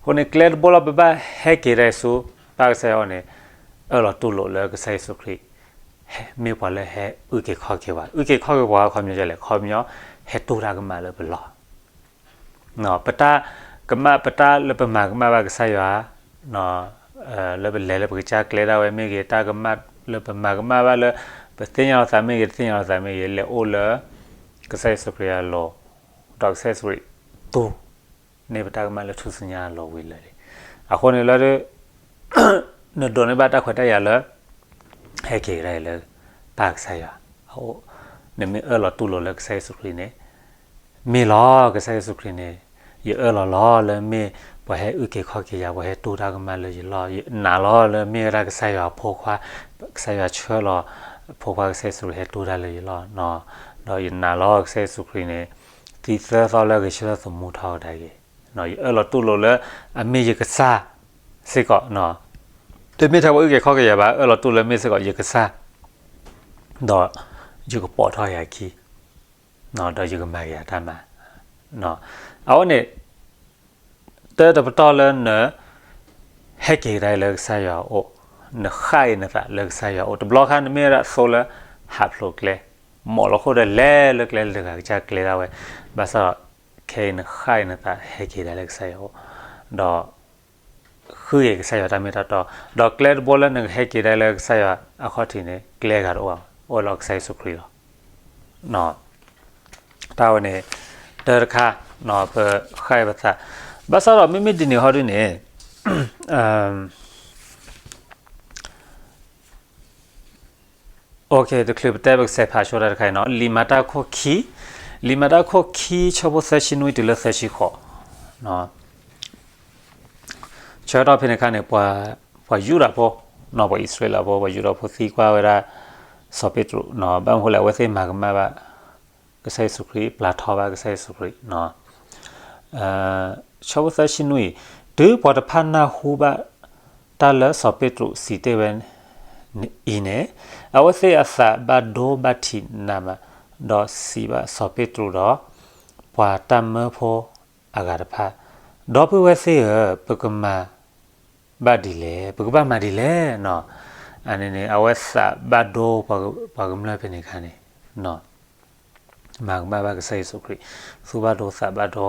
အဃိန့ၣ် ကျဲတဘိလၢပဘၣ်ဟဲက့ၤဒၣ်ဆူပၢ်ကစၢ်ယွၤအအိၣ်န့ၣ် အၢၣ်လီၤတူၢ်လိာ်လၢကစၢ်ယ့ၣ်ၡူးခရံာ် မ့ၢ်ပှၤလၢဟဲအုၣ်က့ၤခီၣ်က့ၤပှၤ, အုၣ်က့ၤခီၣ်က့ၤပှၤအခီပညီဒ်လဲၣ်, အခီပညီ ဟဲတူၢ်တၢ်ကမၣ်လၢပလီၢ် ပတၢ်ကမၣ် ပတၢ်လၢပမၤကမၣ်ဘၣ်ကစၢ်ယွၤ, လၢပလဲၤလၢပကစၢ်ကျဲဒၣ်ဝဲမ့ၢ်ဂ့ၤ, တၢ်ကမၣ်လၢပမၤကမၣ်ဘၣ်လၢ ပသ့ၣ်ညါလီၤသးမ့ၢ်ဂ့ၤ, တသ့ၣ်ညါလီၤသးမ့ၢ်ဂ့ၤ, လဲၤအိၣ်လၢကစၢ်ယ့ၣ်ၡူးခရံာ်အလိၤ, ဒီးကစၢ်ယ့ၣ်ၡူးခရံာ်တူၢ်န့ၢ်ပတၢ်ကမၣ်လၢထူၣ်စုညါအလီၤဝံၤလၢာ်လံ. အဃိန့ၣ်လၢ နဒိးန့ၢ်ဘၣ်တၢ်ခွဲးတၢ်ယာ်လၢ ဟဲက့ၤကဒါအံၤလၢပၢ်ကစၢ်ယွၤအအိၣ်, နမ့ၢ်အၢၣ်လီၤတူၢ်လိာ်လၢကစၢ်ယ့ၣ်ၡူးခရံာ်န့ၣ်, မ့ၢ်လီၤ ကစၢ်ယ့ၣ်ၡူးခရံာ်န့ၣ် ယအၢၣ်လီၤလီၤလၢမ့ၢ်ပှၤဟဲအုၣ်က့ၤခီၣ်က့ၤယၤ, ပှၤဟဲတူၢ်တၢ်ကမၣ်လၢယလီၢ်, ယနာ်လီၤလၢမ့ၢ်ဝဲဒၣ်ကစၢ်ယွၤအဖိခွါ, ကစၢ်ယွၤဆှၢလီၤ အဖိခွါကစၢ်ယ့ၣ်ၡူးခရံာ်ဟဲတူၢ်တၢ်လၢယလီၢ်, ဒီးယနာ်လီၤကစၢ်ယ့ၣ်ၡူးခရံာ်န့ၣ် သံသၢသီလၢအဂဲၤဆၢထၢၣ်သမူထီၣ်ကဒါက့ၤ, ယအၢၣ်လီၤတူၢ်လိာ်လၢအမ့ၢ်ယကစၢ်စ့ၢ်ကီး, တမ့ၢ်ထဲပှၤအုၣ်က့ၤခီၣ်က့ၤယၤဘၣ်, အၢၣ်လီၤတူၢ်လၢမ့ၢ်စ့ၢ်ကီးယကစၢ်, ဒီးယကပိာ်ထီၣ်ယၤခံ, ဒီးယကမၤက့ၤယၤတၢ်မၤ, အဝဲန့ၣ် တၢ်တပတီၢ်လၢန ဟဲက့ၤကဒါအံၤလၢကစၢ်ယွၤအအိၣ်, နဃၣ်အံၤနသးလၢကစၢ်ယွၤအအိၣ်, တဘျီခါနမ့ၢ်ဝဲဒၣ်သိလၢဟးဖျိးကျဲ, မိာ်လီၤခိၣ်ဒီးလဲၤလၢကျဲလၢတဂၤကစၢ်ကျဲဒၣ်ဝဲ, ဘၣ်ဆၣ်ဒီး ခဲအံၤနဃၣ်အံၤနသးဟဲက့ၤဒၣ်လၢကစၢ်ယွၤအအိၣ်, ဒီး ဃုက့ၤကစၢ်ယွၤတၢ်မ့ၢ်တၢ်တီ, ဒီးကျဲတဘိလၢနကဟဲက့ၤဒၣ်လၢကစၢ်ယွၤအခီၣ်ထံးန့ၣ် ကျဲဂၤတအိၣ်ဘၣ်, အိၣ်လီၤကစၢ်ယ့ၣ်ၡူးခရံာ်လီၤ. တၢ်ဝဲန့ၣ် တၢ်တခါ ပဃၣ်အံၤပသး, ဘၣ်ဆၣ်ဒီးမ့မ့ၢ်ဒ်န့ၣ်ဟီဒ်န့ၣ် တချုးပတဲပကစဲးဖးဆိတၢ်တခါအံၤနီၤ, လံာ်မၤတၢ်ခိၣ်ခံ, လံာ်မၤတၢ်ခိၣ်ခံ ဆၢဖိသၢဆံနွံတုၤလၢသၢဆံဃိး, ဆၢကတီၢ်ဖဲန့ၣ်အခါန့ၣ် ပှၤယူဒၤဖိ, ပှၤအံၣ်စရ့လးဖိ, ပှၤယူဒၤဖိသံကွၢ်ဝဲဒၣ် စီၤပ့းတရူး, ဘၣ်မနုၤဃိလဲၣ် အဝဲသ့ၣ်မၤကမၣ်ဘၣ် ကစၢ်ယ့ၣ်ၡူးခရံာ်, ပျၢ်ထီဘၣ်ကစၢ်ယ့ၣ်ၡူးခရံာ် ဆၢဖိသၢဆံနွံအံၤ, တုၤပှၤတဖၣ်နၢ်ဟူဘၣ်တၢ်လၢစီၤပ့းတရူးစံးတ့ၢ်ဝဲအံၤန့ၣ်, အဝဲသ့ၣ်အသးဘၣ်ဒိဘၣ်ထံးနးမး, ဒီးစံးဘၣ်စီၤပ့းတရူးဒီး ပှၤတၢ်မၢဖိအဂၤတဖၣ်, ဒီပုၢ်ဝဲၢ်သ့ၣ်ဧၢ, ပကမၤဘၣ်ဒ်လဲၣ်, ပကဘၣ်မၤဒ်လဲၣ်နီၤ. အန့ၣ်န့ၣ် အဝဲသးဘၣ်ဒိပှၤကမျၢၢ်ဖဲန့ၣ်အခါန့ၣ် မၤကမၣ်ဘၣ်ကစၢ်ယ့ၣ်ၡူးခရံာ်, သူၣ်ဘၣ်ဒိသးဘၣ်ဒိ,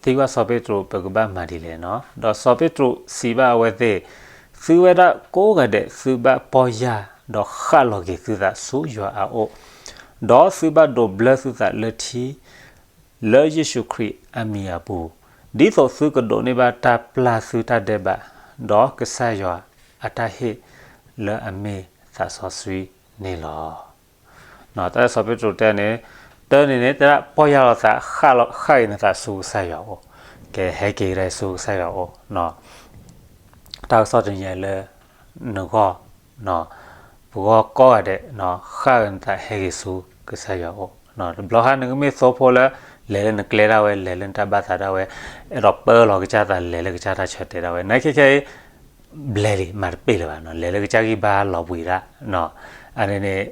ဒီးသံကွၢ်စီၤပ့းတရူး ပကဘၣ်မၤဒ်လဲၣ်နီၤ. ဒီးစီၤပ့းတရူးစံးဘၣ်အဝဲသ့ၣ်, သုဝဲဒၣ်ကိးဂၤဒဲး သုဘၣ်ပီၢ်ယၢ် ဒီးဃၣ်လီၤက့ၤသုသးဆူယွၤအအိၣ်, ဒီးသုဘၣ်ဒိးဘျၢသုသးလၢထံ လၢယ့ၣ်ၡူးခရံာ်အမံၤအပူၤ, ဒ်သိးသုကဒိးန့ၢ်ဘၣ်တၢ်ပျၢ်သုတၢ်ဒဲးဘး, ဒီးကစၢ်ယွၤအတၢ်ဟ့ၣ်လၢအမ့ၢ်သးစီဆှံန့ၣ်လီၤ. တၢ်လၢစီၤပ့းတရူးတဲန့ၣ်, တၢ်န့ၣ်န့ၣ် တၢ်ပီၢ်ယၢ်လီၤသး, ဃၣ်အံၤနသးဆူကစၢ်ယွၤအအိၣ်, ကဟဲက့ၤကဒါဆူကစၢ်ယွၤအအိၣ် တၢ်ကစီၣ်တနံၤအံၤလၢနဂီၢ်, ပဂီၢ်ကိးဂၤဒဲး, ဃၣ်အံၤနသးဟဲက့ၤဆူကစၢ်ယွၤအအိၣ်, တဘျီခါနကမ့ၢ်သိဖိလၢ လဲၤလၢနကျဲဒၣ်ဝဲ, လဲၤလၢနတၢ်ဘၣ်သးဒၣ်ဝဲ, အဲၣ်ဒိးပၢလီၤကစၢ်သး လဲၤလၢကစၢ်တၢ်ဆၢတဲာ်ဒၣ်ဝဲ, နာ်က့ခဲအံၤ ဘျဲလံ မၤတပ့ၢ်လၢၤဘၣ်နီၤ, လဲၤလၢကစၢ်ဂံၢ်ဘါလီၤဘှံးဒၣ်, အန့ၣ်န့ၣ်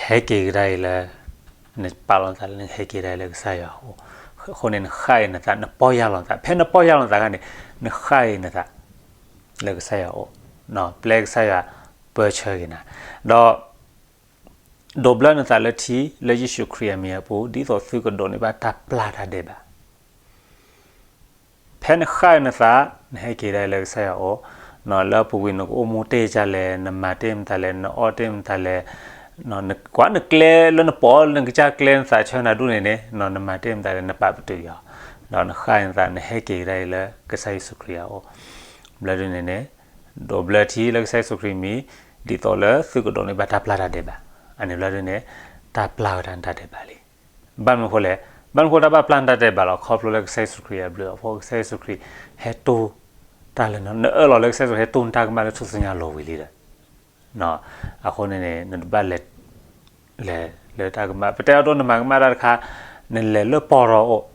ဟဲက့ၤကဒါအံၤလၢ နပာ်လီၤနသးလၢနဟဲက့ၤဒၣ်အံၤလၢကစၢ်ယွၤအအိၣ်, အဃိန့ၣ် နဃၣ်အံၤနသး နပီၢ်ယၢ်လီၤနသး, ဖဲနပီၢ်ယၢ်လီၤနသးအခါန့ၣ် နဃၣ်အံၤနသး လၢကစၢ်ယွၤအအိၣ်, ပျဲကစၢ်ယွၤပၢဆှၢက့ၤနၤ, ဒီး ဒိးဘျၢနသးလၢထံ လၢယ့ၣ်ၡူးခရံာ်အမံၤအပူၤ ဒ်သိးသုကဒိးန့ၢ်ဘၣ်တၢ်ပျၢ်တၢ်ဒဲးဘး ဖဲနဃၣ်အံၤနသး နဟဲက့ၤဒၣ်အံၤလၢကစၢ်ယွၤအအိၣ်, လၢပူၤကွံာ်နကအိၣ်မူတ့ၢ်ဒ်လဲၣ်, နမၤတ့ၢ်မတၤလဲၣ်, နအီၣ်တ့ၢ်မတၤလဲၣ်, နကွၢ်နကျဲလၢနပိာ်လၢနကစၢ်ကျဲနသးဆၢနၤဒူၣ်န့ၣ်န့ၣ်, နမၤတ့ၢ်မတၤလဲၣ် နပာ်ပတုာ်အီၤ, ဒီးနဃၣ်အံၤနသး နဟဲက့ၤဒၣ်အံၤလၢကစၢ်ယ့ၣ်ၡူးခရံာ်အအိၣ်, ဘျီဒုန့ၣ်န့ၣ် ဒိးဘျၢထံလၢကစၢ်ယ့ၣ်ၡူးခရံာ်မံၤ ဒ်သိးလၢသုကဒိးန့ၢ်ဘၣ်တၢ်ပျၢ်တၢ်ဒဲးဘး, အန့ၣ်ဘျီဒုန့ၣ် တၢ်ပျၢ်ဝဲဒၣ်နတၢ်ဒဲးဘးလံ. ဘၣ်မနုၤအဃိလဲၣ်, ဘၣ်မနုၤအဃိတၢ်ဘၣ်ပျၢ်နတၢ်ဒဲးဘးလဲၣ်, ခီဖျိလၢကစၢ်ယ့ၣ်ၡူးခရံာ်အဘျုးအဖှိၣ်, ကစၢ်ယ့ၣ်ၡူးခရံာ်ဟဲတူၢ်တၢ်လၢန, နအၢၣ်လီၤလၢကစၢ်ယ့ၣ်ၡူးခရံာ်ဟဲတူၢ်နတၢ်ကမၣ်လၢထူၣ်စုညါအလီၤဝံၤလံဒီး အဃိန့ၣ်န့ၣ် နတဘၣ်လဲၤ လဲၤလၢတၢ်ကမၣ်, ပတဲအဒိနမၤကမၣ်တၢ်တခါ, နလဲၤလၢပီၢ်ရီအအိၣ်,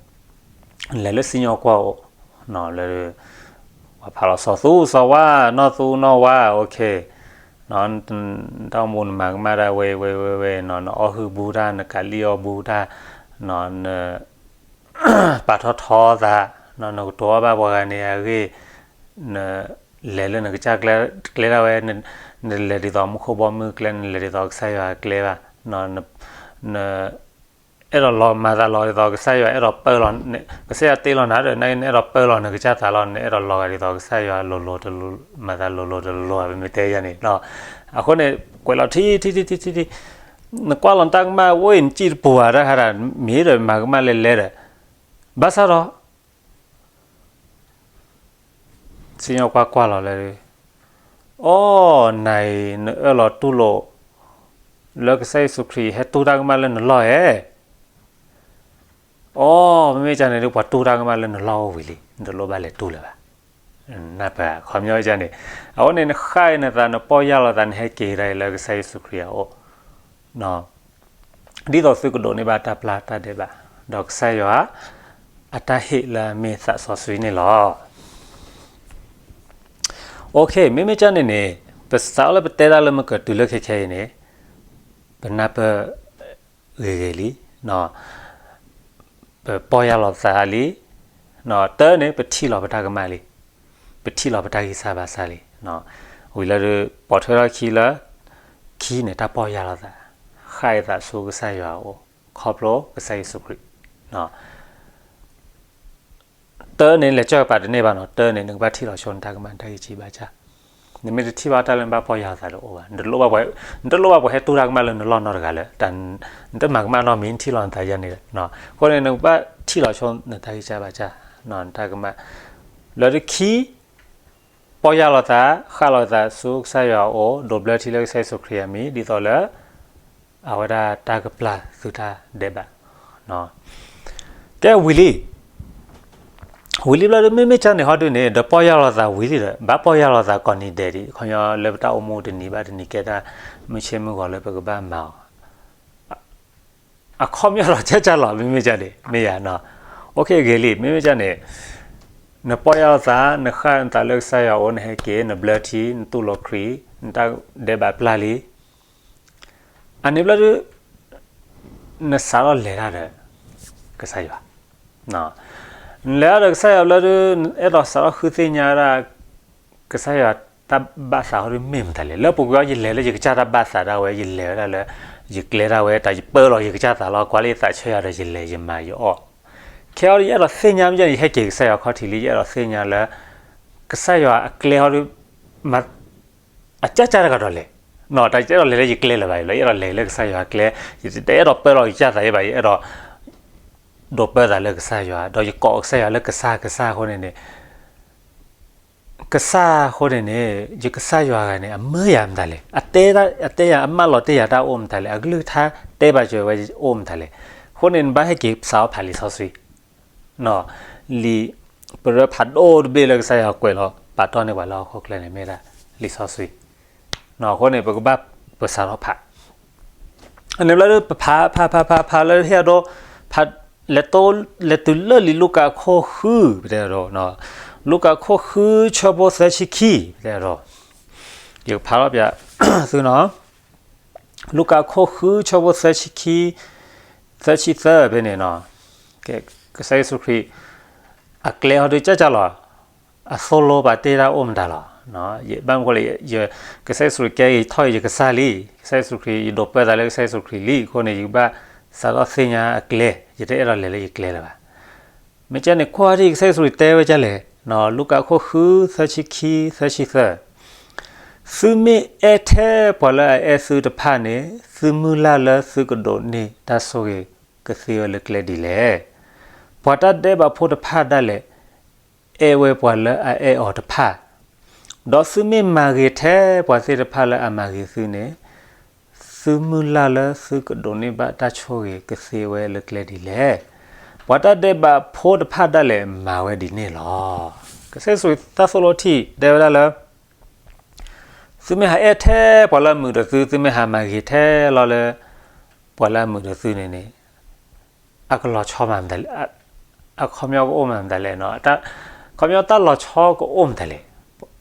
နလဲၤလၢစံၣ်ညီၣ်ကွီၢ်အအိၣ်, လၢ ပှၤဖးလီၤစီၤသူစီၤဝါ, နီၢ်သူနီၢ်ဝါ, အိၣ်ခ့, တၢ်အိၣ်မူနမၤကမၣ်တၢ်ဝဲဝဲဝဲဝဲ, နအီၣ်ဟုၣ်ဘူးတၢ်, နကးလံၣ်အီၣ်ဘူးတၢ်, န ပာ်ထီၣ်ထီသး, နကတိၤအီၣ်ဘၣ်ပှၤဂၤန့ၣ်အဂ့ၢ်, နလဲၤလၢနကစၢ်ကျဲဒၣ်ဝဲ, နလဲၤဒ်သိးမူခိၣ်ဘီမုၢ်ကျဲ, နလဲၤဒ်သိးကစၢ်ယွၤအကျဲဘၣ်, န အဲၣ်ဒိးလီၤမၤသးလီၤဒ်သိးကစၢ်ယွၤအဲၣ်ဒိးပၢလီၤ, ကစၢ်ယွၤတ့လီၤနၤဒီး နအဲၣ်ဒိးပၢလီၤနကစၢ်သးလီၤ, နအဲၣ်ဒိးလီၤဂာ်ဒ်သိးကစၢ်ယွၤလိၤလိၤ, မၤသးလိၤလိၤတလိၤလိၤ ပမ့ၢ်တဲယၤန့ၣ်, အဃိန့ၣ် ကွဲးလီၤထံထံထံထံထံ, နကွၢ်လီၤနတၢ်ကမၣ်အိၣ်အံၤ နစံၣ်တပူၤဧါတၢ်ခါဒၣ် မ့ၢ်ဒီးမၤကမၣ်လဲၤလဲၤဒီး, ဘၣ်ဆၣ်ဒီး စံၣ်ညီၣ်ကွၢ်ကွၢ်လီၤလၢ, အိ, နၤအံၤ နအၢၣ်လီၤတူၢ်လိာ် လၢကစၢ်ယ့ၣ်ၡူးခရံာ်ဟဲတူၢ်တၢ်ကမၣ်လၢနလီၢ်ဧါ, အိ, မ့မ့ၢ်ကန့ၣ်ဒုး ပှၤတူၢ်တၢ်ကမၣ်လၢနလီၢ်အိၣ်ဝံၤလံ, နတလိၣ်ဘၣ်လဲၤတူၢ်လၢၤဘၣ်, နပှၤခီပညီန့ၣ်, အဃိန့ၣ် နဃၣ်အံၤနသး နပီၢ်ယၢ်လီၤသး နဟဲက့ၤဒၣ်အံၤလၢကစၢ်ယ့ၣ်ၡူးခရံာ်အအိၣ် ဒ်သိးသုကဒိးန့ၢ်ဘၣ်တၢ်ပျၢ်တၢ်ဒဲးဘး, ဒီးကစၢ်ယွၤ အတၢ်ဟ့ၣ်လၢအမ့ၢ်သးစီဆှံန့ၣ်လီၤ. မ့မ့ၢ်ကန့ၣ်န့ၣ်, ပစးထီၣ်လၢပတဲတၢ်လၢမုၢ်ကတုၤလၢခဲခဲအံၤန့ၣ်, ပနၢ်ပၢၢ်ဂ့ၤဂ့ၤလံ, ပပီၢ်ယၢ်လီၤသးလံ, တၢန့ၣ် ပထံၣ်လီၤပတၢ်ကမၣ်လံ, ပထံၣ်လီၤပတၢ်ဂံၢ်စၢ်ဘါစၢ်လံ, ဝံၤလၢဒုး ပိာ်ထွဲထီၣ်ခံလၢ, ခံန့ၣ် တၢ်ပီၢ်ယၢ်လီၤသး, ဃၣ်အသးဆူကစၢ်ယွၤအအိၣ်, ခီဖျိကစၢ်ယ့ၣ်ၡူးခရံာ် တၢန့ၣ် လဲၤကၢၢ်ပာ်တန့ၢ်ဘၣ်နီၤ, တၢန့ၣ် နကဘၣ်ထံၣ်လီၤဆိနတၢ်ကမၣ် နတၢ်ဂံၢ်စၢ်ဘါစၢ်, နမ့ၢ်တထံၣ်ဘၣ်တၢ်လၢနဘၣ်ပီၢ်ယၢ်လီၤသးတအိၣ်ဘၣ်, နတလိၣ်ဘၣ်ပှၤဟဲတူၢ်တၢ်ကမၣ်လၢနလီၢ်နီတဂၤလၢ, နတမၤကမၣ်နီတမံၤ နထံၣ်လီၤနသးယဲန့ၣ်, အဃိန့ၣ် နကဘၣ်ထံၣ်လီၤဆိနတၢ်ဂံၢ်စၢ်ဘါစၢ်, နတၢ်ကမၣ်, လၢတခံ ပီၢ်ယၢ်လီၤသး, ဃၣ်လီၤသးဆူကစၢ်ယွၤအအိၣ်, ဒိးဘျၢထံလၢကစၢ်ယ့ၣ်ၡူးခရံာ်အမံၤ, ဒ်သိးလၢ အဝဲဒၣ်တၢ်ကပျၢ်သုတၢ်ဒဲးဘး, ကဲဝံၤလံ, ဝံၤလံဘျီဒုး မ့မ့ၢ်ကန့ၣ်ဟီဒုးန့ၣ် ဒီးပီၢ်ယၢ်လီၤသးဝံၤလံဒီး ဘၣ်ပီၢ်ယၢ်လီၤသးကိးနံၤဒဲးဒံး, ခီပညီလၢပတၢ်အိၣ်မူတနံၤဘၣ်တနံၤကဲတၢ်မုၢ်ဆ့မုၢ်ဂီၤလၢပကဘၣ်မၤအီၤ, အခီပညီလီၤကၢ်ကၢ်လီၤ မ့မ့ၢ်ကန့ၣ် မ့ၢ်ယၤ, အိၣ်ခ့ဂ့ၤလံ, မ့မ့ၢ်ကန့ၣ် နပီၢ်ယၢ်လီၤသး, နဃၣ်နသးလၢကစၢ်ယွၤအအိၣ်, နဟဲက့ၤ, နဘျၢထံ, နတူၢ်လိာ်ခရံာ်, နတၢ်ဒဲးဘးပျၢ်လံ, အန့ၣ်ဘျီဒုး နစးထီၣ်လဲၤတၢ်ဒီး ကစၢ်ယွၤ, နလဲၤတၢ်ဒီးကစၢ်ယွၤဘျီဒုး နအဲၣ်ဒိးစးထီၣ်ဃုသ့ၣ်ညါဒၣ် ကစၢ်ယွၤတၢ်ဘၣ်သးဟီဒုးမ့ၢ်မတၤလဲၣ်, လၢပူၤကွံာ်အီၤ ယလဲၤလၢယကစၢ်တၢ်ဘၣ်သးဒၣ်ဝဲ, ယလဲၤဝဲဒၣ်လၢ ယကျဲဒၣ်ဝဲ, တၢ်ယပၢလီၤယကစၢ်သးလီၤ, ကွၢ်လၢယသးဆၢယၤဒီး ယလဲၤယမၤယအီၣ်, ခဲအံၤဒီး ယအဲၣ်ဒိးသ့ၣ်ညါမ့ၢ်ကန့ၣ် ယဟဲက့ၤကစၢ်ယွၤခီၣ်ထံးလံ, ယအဲၣ်ဒိးသ့ၣ်ညါလၢ ကစၢ်ယွၤအကျဲဟီဒုး အကၢ်ကၢ်တဂၤဒီးလဲၤ, တၢ်ယတအဲၣ်ဒိးလဲၤလၢယကျဲလၢၤဘၣ်, ယအဲၣ်ဒိးလဲၤလၢကစၢ်ယွၤအကျဲ, ယတအဲၣ်ဒိးပၢလီၤယကစၢ်သးအံၤဘၣ်, ယအဲၣ်ဒိး ဒိးပၢသးလၢကစၢ်ယွၤ, ဒီးယကိးကစၢ်ယွၤလၢကစၢ်ကစၢ်အဃိန့ၣ်န့ၣ်, ကစၢ်အဃိန့ၣ်န့ၣ် ယကစၢ်ယွၤဂၤန့ၣ် အမၢယၤမတၤလဲၣ်, အတဲယၤ အမၢလီၤတဲယၤတၢ်အိၣ်မတၤလဲၣ်, အကလုၢ်ကထါတဲဘၣ်စၢၤဝဲအိၣ်မတၤလဲၣ်, အဃိန့ၣ် နဘၣ်ဟဲက့ၤစးထီၣ်ဖးလံာ်စီဆှံ လံာ်ပရၢဖးဒိၣ်တဘ့ၣ်လၢကစၢ်ယွၤကွဲးလီၤ ပာ်တီၢ်န့ၢ်ပှၤလၢဟီၣ်ခိၣ်ချၢန့ၣ် မ့ၢ်ဒၣ်လံာ်စီဆှံ, အဃိန့ၣ် ပကဘၣ်ပစးထီၣ်ဖး, အန့ၣ်ဘျီဒုး ပဖးဖးဖးဖးဖးလၢဟ့ၣ်အဒိ ဖး လဲၤတိ လဲၤတုၤလၢလံာ်လူၤကၣ်ခိၣ်ဃု ပတဲအဒိ လူၤကၣ်ခိၣ်ဃုဆၢဖိသၢဆံခံ ပတဲအဒိ ယကဖးလီၤပၠးသုနီၤ, လူၤကၣ်ခိၣ်ဃုဆၢဖိသၢဆံခံ သၢဆံသၢဖဲန့ၣ်နီၤ, ကစၢ်ယ့ၣ်ၡူးခရံာ် အကျဲဟီဒုးကၢ်ကၢ်လီၤ, အသိၣ်လိပာ်တ့ၢ်တၢ်အိၣ်မတၤလီၤ, ဘၣ်မနုၤဃိလဲၣ်, ကစၢ်ယ့ၣ်ၡူးခရံာ်ကဲဂ့ၤထီၣ်ဂ့ၤယကစၢ်လံ, ကစၢ်ယ့ၣ်ၡူးခရံာ် ယဒိးပၢသးလၢကစၢ်ယ့ၣ်ၡူးခရံာ်လံအဃိန့ၣ် ယကဘၣ်စးထီၣ်သ့ၣ်ညါအကျဲ, ယတအဲၣ်ဒိးလဲၤလၢယကျဲလၢၤဘၣ်. မ့ၢ်ကန့ၣ် ကွၢ်ဒ်ကစၢ်ယ့ၣ်ၡူးခရံာ်တဲဝဲဒ်လဲၣ်, လူၤကၣ်ခိၣ်ဃု သၢဆံခံ သၢဆံသၢ, သုမ့ၢ်အဲၣ်ထဲပှၤလၢအအဲၣ်သုတဖၣ်န့ၣ် သုမုၢ်လၢ်လၢသုကဒိးန့ၢ်တၢ်ဆိၣ်ဂ့ၤကသ့ဝဲလၢကျဲဒ်လဲၣ်. ပှၤတၢ်ဒဲးဘးဖိတဖၣ်ဒၣ်လဲာ် အဲၣ်ဝဲပှၤလၢအအဲၣ်အီၤတဖၣ်, ဒီးသုမ့ၢ်မၤဂ့ၤထဲပှၤသ့ၣ်တဖၣ်လၢအမၤဂ့ၤသုန့ၣ်, သုမုၢ်လၢ်လၢသုကဒိးန့ၢ်ဘၣ်တၢ်ဆိၣ်ဂ့ၤကသ့ဝဲလၢကျဲဒ်လဲၣ်. ပှၤတၢ်ဒဲးဘးဖိတဖၣ်ဒၣ်လဲာ်မၤဝဲဒ်န့ၣ်လီၤ. ကစၢ်ယ့ၣ်ၡူးတၢ်သိၣ်လိထံၣ်တဲဝဲဒၣ်လၢ သုမ့ၢ်ဟးအဲၣ်ထဲပှၤလၢအမုာ်ဒီးသု, သုမ့ၢ်ဟးမၤဂ့ၤထဲလီၤလၢ ပှၤလၢအမုာ်ဒီးသုန့ၣ်န့ၣ်, အကလီၤဆီမးမတၤလဲၣ်, အခီပညီကအိၣ်မးမတၤလဲၣ်, အခီပညီတၢ်လီၤဆီကအိၣ်မတၤလဲၣ်,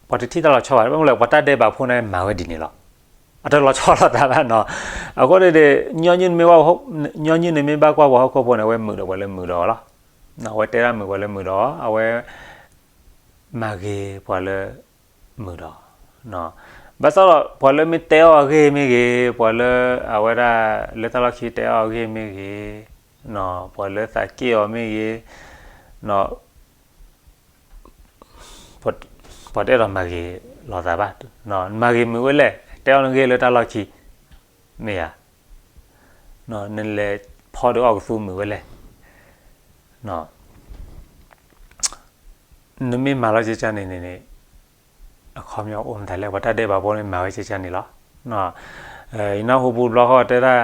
ပှၤတထံၣ်တၢ်လီၤဆီဘၣ်, ဘၣ်မနုၤလဲၣ် ပှၤတၢ်ဒဲးဘးဖိန့ၣ်မၤဝဲဒ်န့ၣ်လီၤ. အတလီၤဆီလိာ်သးဘၣ်နီၤ. အဃိန့ၣ်န့ၣ် ညီနုၢ်မ့ၢ်ဘၣ်ကွၢ်ပှၤဟီၣ်ခိၣ်ဖိန့ၣ် အဝဲမုာ်ဒီးပှၤလၢမုာ်ဒီးအီၤလီၤ. အဝဲတဲဒၣ်မုာ်ပှၤလၢမုာ်ဒီးအီၤ အဝဲ မၤဂ့ၤပှၤလၢမုာ်ဒီး, ဘၣ်ဆၣ်ဒီးပှၤလၢမ့ၢ်တဲအီၤအဂ့ၢ်မ့ၢ်ဂ့ၤ, ပှၤလၢအဝဲဒၣ်လၢတၢ်လီၢ်ခံတဲအီၤအဂ့ၢ်မ့ၢ်ဂ့ၤ, ပှၤလၢသးက့ၢ်အီၤမ့ၢ်ဂ့ၤ, ပှၤတအဲၣ်ဒိးမၤဂ့ၤလိာ်သးဘၣ်. မၤဂ့ၤမုာ်ဝဲလဲၣ်, တဲအီၤနဂ့ၢ်လၢတၢ်လီၢ်ခံ, မ့ၢ်ဧါ. နလဲၤဖီဒုးအီၣ်ကသူမုာ်ဝဲလဲၣ်. နမ့ၢ်မၤလီၤကကန့ၣ်န့ၣ်န့ၣ်, အခီပညီအိၣ်မတၤလဲၣ်, ပှၤတၢ်ဒဲးဘးဖိန့ၣ်မၤဝဲကကန့ၣ်လီၤ. ယနၢ်ဟူပူၤတဘျီဃီတဲဒၣ်,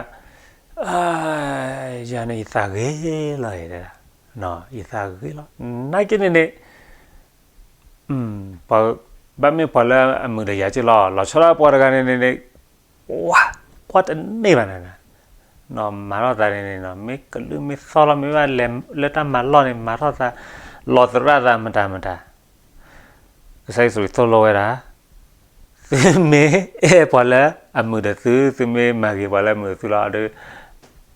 ယၤန့ၣ်ယသးဂ့ၤလီၤ, ယသးဂ့ၤလီၤ. နာ်က့န့ၣ်န့ၣ် ဘၣ်မ့ၢ်ပှၤလၢအမုာ်ဒီးယၤက့လီၤ, လီၤဆီဒၣ်ပှၤတဂၤန့ၣ်န့ၣ်န့ၣ်, ဝါ, ကွၢ်တန့ၢ်ဘၣ်န့ၣ်, မၤထီၣ်သးန့ၣ်န့ၣ် မ့ၢ်ကလုၢ်မ့ၢ်သီလီၤ, မ့ၢ်ဘၣ်လဲၤလၢတၢ်မၤလီၢ်န့ၣ် မၤထီၣ်သး, လီၤသရၣ်သးမတၤမတၤ. ကစၢ်ယ့ၣ်ၡူးခရံာ်သိၣ်လိဝဲဒၣ်, သုမ့ၢ်အဲၣ်ပှၤလၢအမုာ်ဒီးသု, သုမ့ၢ်မၤဂ့ၤပှၤလၢအမုာ်ဒီးသုလီၤဒီး,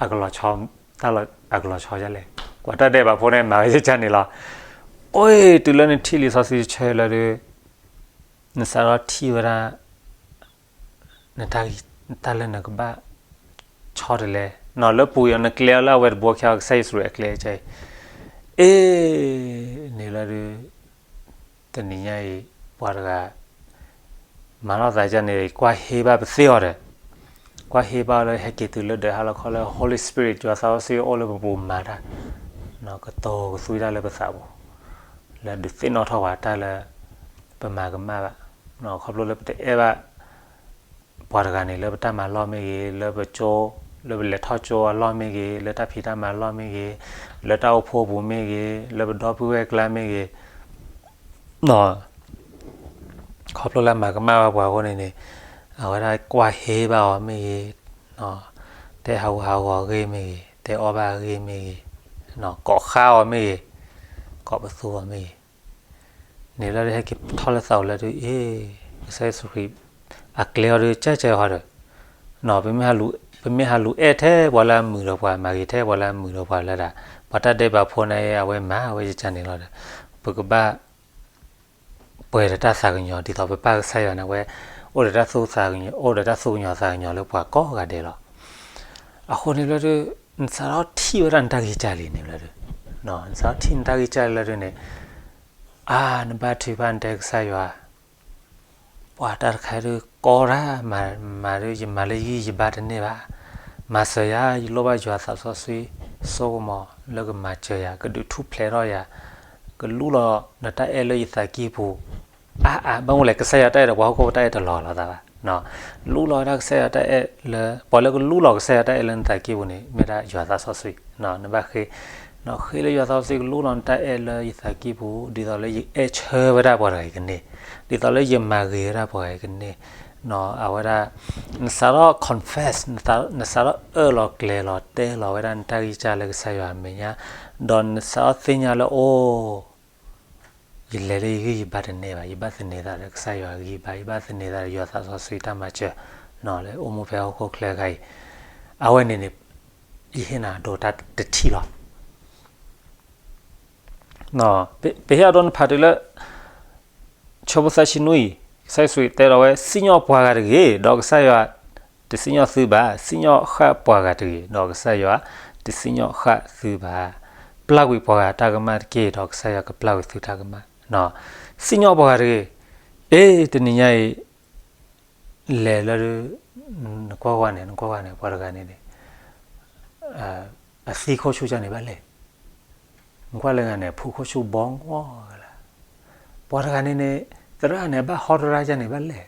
အကလီၤဆီ, တၢ်လီၤ, အကလီၤဆီဒ်လဲၣ်. ပှၤတၢ်ဒဲးဘးဖိန့ၣ်မၤဝဲကကန့ၣ်လီၤ. အိၣ်, တုၤလၢနထံၣ်လံာ်စီဆှံဆၢလၢဒုး, နစးထီၣ်ထံၣ်ဝဲဒၣ် နတၢ်လၢနကဘၣ်ဆီတလဲ, နလၢပူၤအံၤ နကျဲအီၤလၢအဝဲတဘိခဲအံၤ ကစၢ်ယ့ၣ်ၡူးခရံာ်အကျဲကဲအံၤ, အ့, န့ၣ်လၢဒုး, တနံၤညါအံၤ ပှၤတဂၤ မၤထီၣ်သးကန့ၣ် ကွၢ်ဟ့ဘၣ်ပသ့အီၤဒီး, ကွၢ်ဟ့ဘၣ်အီၤလၢဟဲက့ၤတုၤလၢဒၢးဟါလီၤခီလၢ Holy Spirit ယွၤသးစီဆှံအိၣ်လၢပပူၤမၤတၢ်, ကတိၤကသွံတၢ်လၢပသးပူၤ, လၢဒုးသ့ၣ်နီၣ်ထီၣ်ပှၤတၢ်လၢ ပမၤကမၣ်ဘၣ်, ခီဖျိလၢပတအဲၣ်ဘၣ် ပှၤတဂၤန့ၣ် လၢပတၢ်မၤလီၢ်မ့ၢ်ဂ့ၤ, လၢပကၠိ, လၢပလဲၤထီၣ်ကၠိအလီၢ်မ့ၢ်ဂ့ၤ, လၢတၢ်ဖံးတၢ်မၤလီၢ်မ့ၢ်ဂ့ၤ, လၢတၢ်အိၣ်ဖှိၣ်အပူၤမ့ၢ်ဂ့ၤ, လၢပဒီပုၢ်ဝဲၢ်ကျါမ့ၢ်ဂ့ၤ, ခီဖျိလၢအမၤကမၣ်ဘၣ်ပှၤအဃိန့ၣ်န့ၣ်, အဝဲဒၣ်ကွၢ်ဟ့ဘၣ်အီၤမ့ၢ်ဂ့ၤ, တဲဟးဂူာ်ဟးဂီၤအဂ့ၢ်မ့ၢ်ဂ့ၤ, တဲအီၣ်ဘၣ်အဂ့ၢ်မ့ၢ်ဂ့ၤ, ကိးဃါအီၤမ့ၢ်ဂ့ၤ, ကိးပသူအီၤမ့ၢ်ဂ့ၤ, န့ၣ်လၢဒုးဟဲက့ၤထီၣ်လၢသးအိၣ်လၢဒုး, အ့, ကစၢ်ယ့ၣ်ၡူးခရံာ် အကျဲအီၤဒုးကဲကဲဟီဒီး, ပမ့ၢ်ဟးလူၤအဲၣ်ထဲပှၤလၢအမုာ်ဒီးပှၤ, မၤဂ့ၤထဲပှၤလၢအမုာ်ဒီးပှၤလၢဒၣ်, ပှၤတၢ်ဒဲးဘးဖိန့ၣ် အဝဲမၤဝဲကကန့ၣ်လီၤဒီး, ပကဘၣ် ပှဲၤဒီးတၢ်သးကညီၤ ဒ်သိးပပၢ်ကစၢ်ယွၤန့ၣ် အဝဲ အိၣ်ဒီးတၢ်သူၣ်ကညီၤသးကညီၤလၢပှၤကိးဂၤဒဲးလီၤ. အဃိန့ၣ်လၢဒုး, နစးထီၣ်ထံၣ်ဝဲဒၣ်နတၢ်ဂံၢ်စၢ်လံန့ၣ်လၢဒုး, နစးထီၣ်ထံၣ်နတၢ်ဂံၢ်စၢ်လံလၢဒုးန့ၣ်, အါ, နဘၣ်ထုကဖၣ်နတဲကစၢ်ယွၤ ပှၤတၢ်တခါဒုးကီတၢ်, မၤဒုးယမၤလၢယဂံၢ်ယဘါတန့ၢ်ဘၣ်, မၤစၢၤယၤ, ယလိၣ်ဘၣ်ယွၤသးစီဆှံ စိကမီၤလၢကမၤစၢၤယၤ, ကဒုးထူၣ်ဖျဲးထီၣ်ယၤ, ကလူလီၤနတၢ်အဲၣ်လၢယသးကံၢ်ပူၤ, အါအါ, ဘၣ်မနုၤလဲၣ်, ကစၢ်ယွၤတၢ်အဲၣ်ဒီးပှၤဟီၣ်ခိၣ်ဖိတၢ်အဲၣ်တလီၤလိာ်သးဘၣ်, လူလီၤဝဲဒၣ်ကစၢ်ယွၤတၢ်အဲၣ်လၢ, ပှၤလၢကလူလီၤကစၢ်ယွၤတၢ်အဲၣ်လၢနသးကံၢ်ပူၤန့ၣ် မ့ၢ်ဒၣ်ယွၤသးစီဆှံ, နဘၣ်ဃ့ ဃ့လၢယွၤသးစီဆှံကလူလီၤနတၢ်အဲၣ်လၢယသးကံၢ်ပူၤ, ဒ်သိးလၢယအဲၣ်ဆၢဝဲဒၣ်ပှၤတဂၤအံၤကန့ၢ်, ဒ်သိးလၢယမၤဂ့ၤဝဲဒၣ်ပှၤဂၤအံၤကန့ၢ်, အဝဲဒၣ်, နစးထီၣ် confess, နစးထီၣ်အၢၣ်လီၤကျဲၤလီၤတဲလီၤဝဲဒၣ်နတၢ်ဂံၢ်စၢ်လၢကစၢ်ယွၤအမဲာ်ညါ, ဒီးနစးထီၣ်သ့ၣ်ညါလၢအိၣ် ယလဲၤလၢယဂံၢ်ယဘါတန့ၢ်ဘၣ်, ယဘၣ်သန့ၤသးဒီးကစၢ်ယွၤအဂံၢ်ဘါ, ယဘၣ်သန့ၤသးဒီးယွၤသးစီဆှံတၢ်မၤစၢၤ, လၢအိၣ်မူဖဲဟီၣ်ခိၣ်ချၢအခါအံၤ, အဝဲန့ၣ်န့ၣ်, ယဟ့ၣ်နၤဒိးတၢ်တထံၣ်လီၤ. ပဟ့ၣ်အဒိနဖးတုၤလၢ ဆၢဖိသၢဆံနွံအံၤ, ကစၢ်ယ့ၣ်ၡူးတဲဒီးဝဲ, စံၣ်ညီၣ်ပှၤဂၤတဂ့ၤ, ဒီးကစၢ်ယွၤတစံၣ်ညီၣ်သုဘၣ်, စံၣ်ညီၣ်ဃၣ်ပှၤဂၤတဂ့ၤ, ဒီးကစၢ်ယွၤတစံၣ်ညီၣ်ဃၣ်သုဘၣ်, ပျၢ်ကွံာ်ပှၤဂၤတၢ်ကမၣ်တက့ၢ်, ဒီးကစၢ်ယွၤကပျၢ်ကွံာ်သုတၢ်ကမၣ်, စံၣ်ညီၣ်ပှၤဂၤတဂ့ၤ, အ့, တနံၤညါအံၤ လဲၤလၢဒုး, နကွၢ်ဝဲန့ၣ်, နကွၢ်ဝဲန့ၣ်, ပှၤတဂၤန့ၣ်န့ၣ်, အသံခိၣ်ဆူၣ်ကန့ၣ်ဘၣ်လဲၣ်, နကွၢ်လၢဂၤန့ၣ် ဖူခိၣ်ဆူၣ်ဘီဂီၢ်လၢ, ပှၤတဂၤန့ၣ်န့ၣ်, သရၣ်န့ၣ် ဘၣ်ဟီတရါကန့ၣ်ဘၣ်လဲၣ်,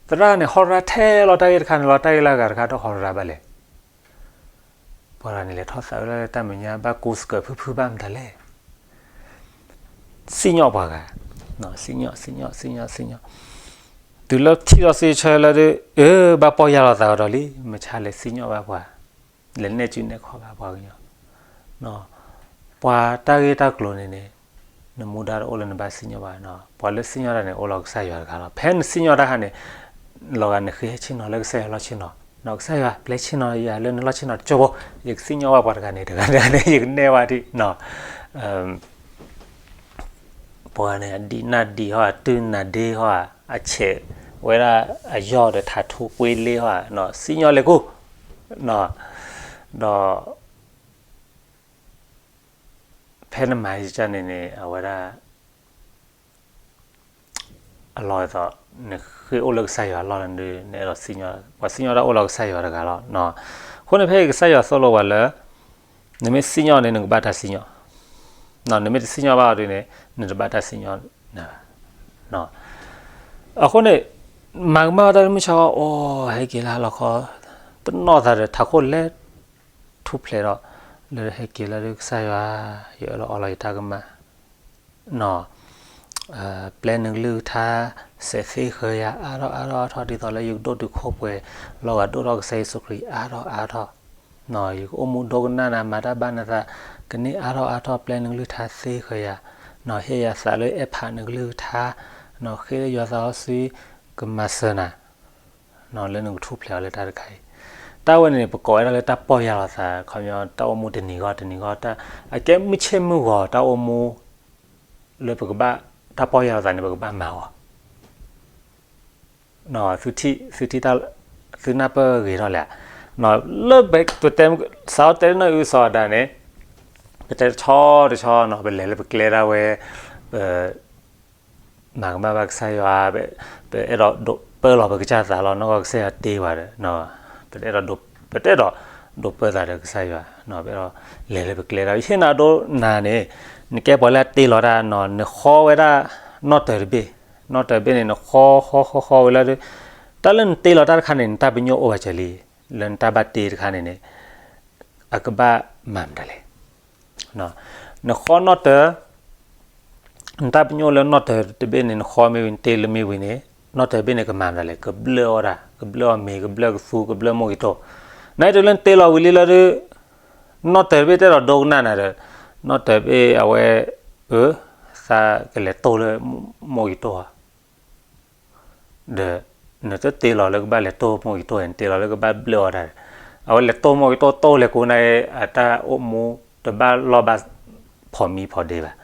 သရၣ်န့ၣ် ဟီတရါထဲလီၤတၢ်ဂ့ၢ်တခါန့ၣ်လီၤ, တၢ်ဂ့ၢ်လၢအဂၤတခါတဟီတရါဘၣ်လဲၣ်. ပှၤတဂၤန့ၣ် လဲၤထီၣ်သးအုးလၢတၢ်မဲာ်ညါ ဘၣ်ကူစကၢၢ်ဖုၣ်ဖုၣ်ဘၣ်မတၤလဲၣ်. စံၣ်ညီၣ်ပှၤဂၤ, စံၣ်ညီၣ်, စံၣ်ညီၣ်, စံၣ်ညီၣ်, စံၣ်ညီၣ်, တုၤလၢထံၣ်ဒီးစ့ဆၢလၢဒုး, အၢ, ဘၣ်ပီၢ်ယၢ်လီၤသးကဒီးလံ, မဆါလဲၤစံၣ်ညီၣ်ဘၣ်ပှၤ, လဲၤနဲၣ်စုနဲၣ်ခီၣ်ဘၣ်ပှၤကညီ, ပှၤတၢ်ဂ့ၢ်တၢ်ကျိၤန့ၣ်န့ၣ်, နမူဒါတအိၣ်လၢနဘၣ်စံၣ်ညီၣ်ဘၣ်, ပှၤလၢစံၣ်ညီၣ်တၢ်န့ၣ် အိၣ်လီၤကစၢ်ယွၤတဂၤလီၤ. ဖဲနစံၣ်ညီၣ်တၢ်ဟါန့ၣ်, လီၤဂာ်နဃ့ဟဲဆ့ၣ်နီၤလၢကစၢ်ယွၤလီၢ်ဆ့ၣ်နီၤ, ကစၢ်ယွၤပျဲဆ့ၣ်နီၤယၤလၢနလီၢ်ဆ့ၣ်နီၤတကၠိဖိ, ယကစံၣ်ညီၣ်ဘၣ်ပှၤတဂၤန့ၣ် တဂၤန့ၣ် ယကနဲၣ်ဘၣ်ဒ် ပှၤန့ၣ် အဒံးနၢ်ဒံးဟီၣ် အတုၤနၢ်ဒ့ဟီၣ် အဆဲးဝဲဒၣ်အယီၢ်ဒီးထးထူကွ့လ့ဟီၣ် စံၣ်ညီၣ်လဲၤကူၣ်, ဒီး ဖဲနမၤယကန့ၣ်န့ၣ် အဝဲဒၣ် အလီၢ်အသိး နဃ့အိၣ်လၢကစၢ်ယွၤအလီၢ်လၢဒုး နအဲၣ်ဒိးစံၣ်ညီၣ်, ပှၤစံၣ်ညီၣ်တၢ်အိၣ်လၢကစၢ်ယွၤတဂၤလီၤ. အဃိန့ၣ်ဖဲအံၤကစၢ်ယွၤသိၣ်လိပှၤလၢ နမ့ၢ်စံၣ်ညီၣ်န့ၣ် နကဘၣ်တၢ်စံၣ်ညီၣ်, နမ့ၢ်တစံၣ်ညီၣ်ဘၣ်အီၤဒ်န့ၣ် နတဘၣ်တၢ်စံၣ်ညီၣ်နၤဘၣ်. အဃိန့ၣ် မၤကမၣ်ဝဲတၢ်လၢမုၢ်ဆါခီ အိၣ်ဟဲက့ၤလၢဟါလီၤခီ, တနီၣ်သးဒီးထးခိၣ်လဲၤ ထူၣ်ဖျဲးဒီး လၢဟဲက့ၤလၢဒုးကစၢ်ယွၤ, ယအၢၣ်လီၤအီလီၤယတၢ်ကမၣ် ပျဲနကလုၢ်ကထါ စဲးသ့ဃၢၤယၤအါထီၣ်အါထီၣ်အါထီၣ် ဒ်သိးလၢယကဒိၣ်တုာ်ခိၣ်ပှဲၤ လီၤဂာ်ဒိၣ်ထီၣ်ကစၢ်ယ့ၣ်ၡူးခရံာ်အါထီၣ်အါထီၣ်, ယကအိၣ်မူဒိကနၣ်နၤ မၤတၢ်ဘၣ်နသး ကန့ၢ်အါထီၣ်အါထီၣ် ပျဲနကလုၢ်ကထါသ့ဃၢၤယၤ, ဟ့ၣ်ယၤသးလၢအဲၣ်ဖးနကလုၢ်ကထါ, ဃ့လၢယွၤသးစီဆှံ ကမၤစၢၤနၤ လၢနကထူၣ်ဖျဲးအီၤလၢတၢ်တခါအံၤ, တၢ်ဝဲန့ၣ်န့ၣ် ပကိးဝဲဒၣ်လၢတၢ်ပီၢ်ယၢ်လီၤသး ခီပညီ တၢ်အိၣ်မူတနံၤဂီၢ်တနံၤဂီၢ်, အကဲမုၢ်ဆ့ၣ်မုၢ်ဂီၤတၢ်အိၣ်မူ လၢပကဘၣ် တၢ်ပီၢ်ယၢ်လီၤသးန့ၣ် ပကဘၣ်မၤအီၤ သုထံၣ် သုထံၣ် သုနၢ်ပၢၢ်ဂ့ၤထီၣ်လဲၣ်, လၢပတဲ စးထီၣ်တဲနီၢ်အုစီၤအၤဒၣ်န့ၣ် ပတဲတဆီတဆီနီၤ ပလဲၤလၢပကျဲဒၣ်ဝဲ ပ မၤကမၣ်ဘၣ်ကစၢ်ယွၤ, ပအဲၣ်ဒိးဒိးပၢလီၤပကစၢ်သးလီၤ နီၢ်ကီၢ်ကစၢ်ယွၤတ့ဝဲဒီး ပတအဲၣ်ဒိး ပတအဲၣ်ဒိး ဒိးပၢသးဒီးကစၢ်ယွၤ, ပအဲၣ်ဒိး လဲၤလၢပကျဲဒၣ် ယဟ့ၣ်နၤဒိနၤန့ၣ် နကဲပှၤလၢအတ့လီၤတၢ်နီၤ နဃီဝဲဒၣ် နီၣ်တၢၤတဘ့ၣ်, နီၣ်တၢၤတဘ့ၣ်န့ၣ် နဃီဃီဃီဃီဝဲလၢ တၢ်လၢနတ့လီၤတၢ်တခါန့ၣ် နတၢ်ပညိၣ်အိၣ်ဘၣ်စၢၤလံ, လၢနတၢ်ဘၣ်တ့တခါန့ၣ်န့ၣ် အကဘၣ်မၤမတၤလဲၣ် နဃီနီၣ်တၢၤ နတၢ်ပညိၣ်လၢနီၣ်တၢၤတဘ့ၣ်န့ၣ် နဃီမ့ၢ်ဝံၤ နတ့လၢမ့ၢ်ဝံၤန့ၣ် နီၣ်တၢၤဘ့ၣ်န့ၣ် ကမၤမတၤလဲၣ်, ကဘျၢၣ်အီၣ်တၢ်, ကဘျၢၣ်အီၣ်မ့ၤ, ကဘျၢၣ်ကသူ, ကဘျၢၣ်မိၢ်ကံၤတိၢ်, နတ့လၢနတ့လီၤဝံၤလံလၢဒုး နီၣ်တၢၤတဘ့ၣ်တအဲၣ်ဒိးဒိကနၣ်နၤဒီး နီၣ်တၢၤဘ့ၣ်အဝဲ အၢ သးကလဲၤတိၢ်လၢမိၢ်ကံၤတိၢ်ဧါ ဒီး နတတ့လီၤလၢကဘၣ်လဲၤတိၢ်မိၢ်ကံၤတိၢ် နတ့လီၤလၢကဘၣ်ဘျၢၣ်အီၣ်တၢ်, အဝဲလဲၤတိၢ်မိၢ်ကံၤတိၢ်တိၢ်လဲၤကိးနၤ အတၢ်အိၣ်မူတဘၣ်လီၢ်ဘၣ်ဖီးမံဖီးဒဲးဘၣ်,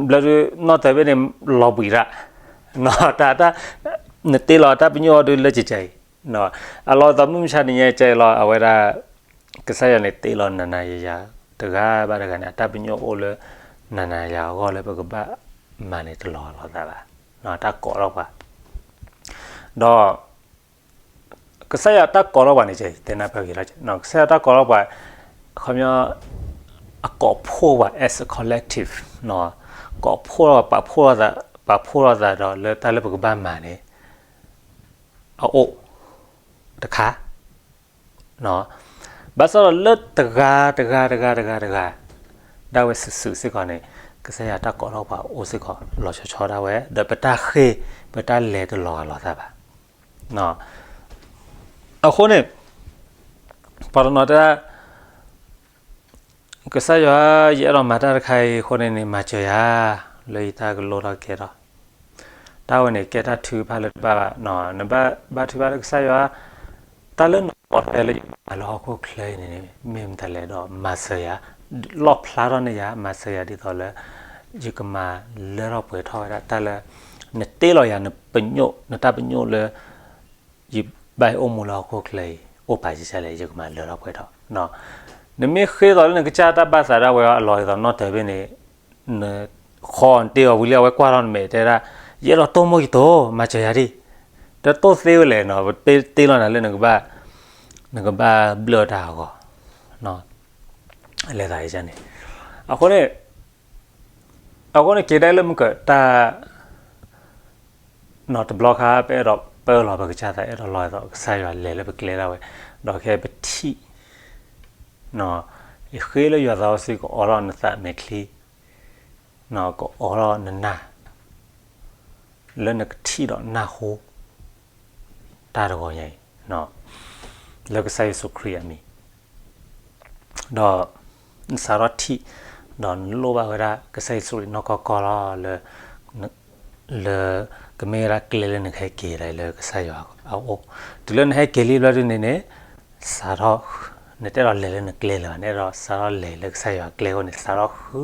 ဘျီဒုး နီၣ်တၢၤဘ့ၣ်န့ၣ် လီၤဘှံးရၣ်, တၢ်တၢ် နတ့လီၤတၢ်ပညိၣ်အီၤဒုးလၢကကဲအံၤ, အလီၢ်သးမုၢ်မဆါတနံၤညါကဲအံၤလီၤ အဝဲဒၣ် ကစၢ်ယွၤန့ၣ်တ့လီၤနၤနၤယၤယၤ တဂၤဘၣ်တဂၤန့ၣ် အတၢ်ပညိၣ်အိၣ်လၢ နၤနၤယၤအဂီၢ်လၢပကဘၣ်မၤန့ၣ်တလီၤလီၤသးဘၣ်, တၢ်ကိးထီၣ်ပှၤ ဒီး ကစၢ်ယွၤတၢ်ကိးထီၣ်ပှၤန့ၣ် တဲနၢ်ပၢၢ်ဂ့ၤလီၤ, ကစၢ်ယွၤတၢ်ကိးထီၣ်ပှၤ ခီပညီ အကိးဖှိၣ်ပှၤ as a collective, ကိးဖှိၣ်ထီၣ်ပှၤ ပာ်ဖှိၣ်ထီၣ်သးဒီးလၢတၢ်လၢပကဘၣ်မၤန့ၣ် အအိၣ်တခါ ဘၣ်ဆၣ်ဒီးလၢတဂၤတဂၤတဂၤတဂၤတဂၤ ဒၣ်ဝဲစုာ်စုာ်စ့ၢ်ကီးန့ၣ် ကစၢ်ယွၤတၢ်ကိးထီၣ်ပှၤအိၣ်စ့ၢ်ကီးလီၤဆီဆီဒၣ်ဝဲ ဒီးပတၢ်ဃ့ၢ် ပတၢ်လဲၤတလီၤဂာ်လီၤသးဘၣ်. အဃိန့ၣ် ပှၤတနီၤတဲဒၣ် ကစၢ်ယွၤ ယအဲၣ်ဒိးမၤတၢ်တခါအံၤအဃိန့ၣ်န့ၣ် မၤစၢၤယၤ လၢယတၢ်ကလိထီၣ်ကဲထီၣ်, တၢ်ဝဲန့ၣ် ကဲတၢ်ထုကဖၣ်လၢတဘၣ်ဘၣ်, နဘၣ်ထုကဖၣ်လၢကစၢ်ယွၤ တၢ်လၢနကိးတဲလၢယမၤလၢဟီၣ်ခိၣ်ချၢအံၤန့ၣ် မ့ၢ်မတၤလဲၣ်ဒီး မၤစၢၤယၤ, လီၣ်ဖျါထီၣ်န့ၢ်ယၤ မၤစၢၤယၤဒ်သိးလၢ ယကမၤလၢထီၣ်ပှဲၤထီၣ်ဝဲဒၣ်တၢ်လၢ နတ့လီၤယၤ နပညိၣ် နတၢ်ပညိၣ်လၢ ယဘၣ်အိၣ်မူလၢဟီၣ်ခိၣ်ချၢအံၤ အိၣ်ပာ်စံးလဲၣ် ယကမၤလၢထီၣ်ပှဲၤထီၣ်, နမ့ၢ်ဃ့သိးလၢနကစၢ်တၢ်ဘၣ်သးဒၣ်ဝဲအလီၢ်ဒ်သိးနီၣ်တၢၤဘ့ၣ်န့ၣ် နဃီနတ့အီၤဝံၤလံ အဝဲကွၢ်ထီၣ်နမဲာ်တဲဒၣ် ယအဲၣ်ဒိးတိၢ်မိၢ်ကံၤတိၢ် မၤစၢၤယၤဒ်, တတိၢ်သ့ဝဲလဲၣ်နီၤ ပတ့လီၤနၤလၢနကဘၣ် နကဘၣ်ဘျၢၣ်တၢ်အဂီၢ် လဲၤသးန့ၣ်, အဃိန့ၣ် အဃိန့ၣ်က့ၤဒၣ်လၢမုၢ်ကၢးတၢ် နီတဘျီခါ ပအဲၣ်ဒိးပၢလီၤပကစၢ်သး အဲၣ်ဒိးလီၤသိးကစၢ်ယွၤလဲၤလၢပကျဲဒၣ်ဝဲ, ဒီးခဲပထံၣ် ယဃ့လၢယွၤသးစီဆှံကအိးထီၣ်နသးမဲာ်ချံ, ကအိးထီၣ်နနၢ် လၢနကထံၣ်ဒီးနၢ်ဟူ တၢ်တဂီၤညါအံၤ လၢကစၢ်ယ့ၣ်ၡူးခရံာ်အမံၤ ဒီး နစးထီၣ်ထံၣ် ဒီးနလိၣ်ဘၣ်ဝဲဒၣ်ကစၢ်ယ့ၣ်ၡူးခရံာ်နီၢ်ကီၢ်ကီၢ်လီၤ လၢ လၢ ကမ့ၢ်ဝဲဒၣ်ကျဲလၢနကဟဲက့ၤဒၣ်လၢကစၢ်ယွၤအအိၣ်, တုၤလၢနဟဲက့ၤလံဘျီဒုန့ၣ်န့ၣ်, စးထီၣ်, နတအဲၣ်ဒိးလဲၤလၢနကျဲလၢၤဘၣ်, နအဲၣ်ဒိးစးထီၣ်လဲၤလၢကစၢ်ယွၤကျဲအဃိန့ၣ် စးထီၣ်ဃု,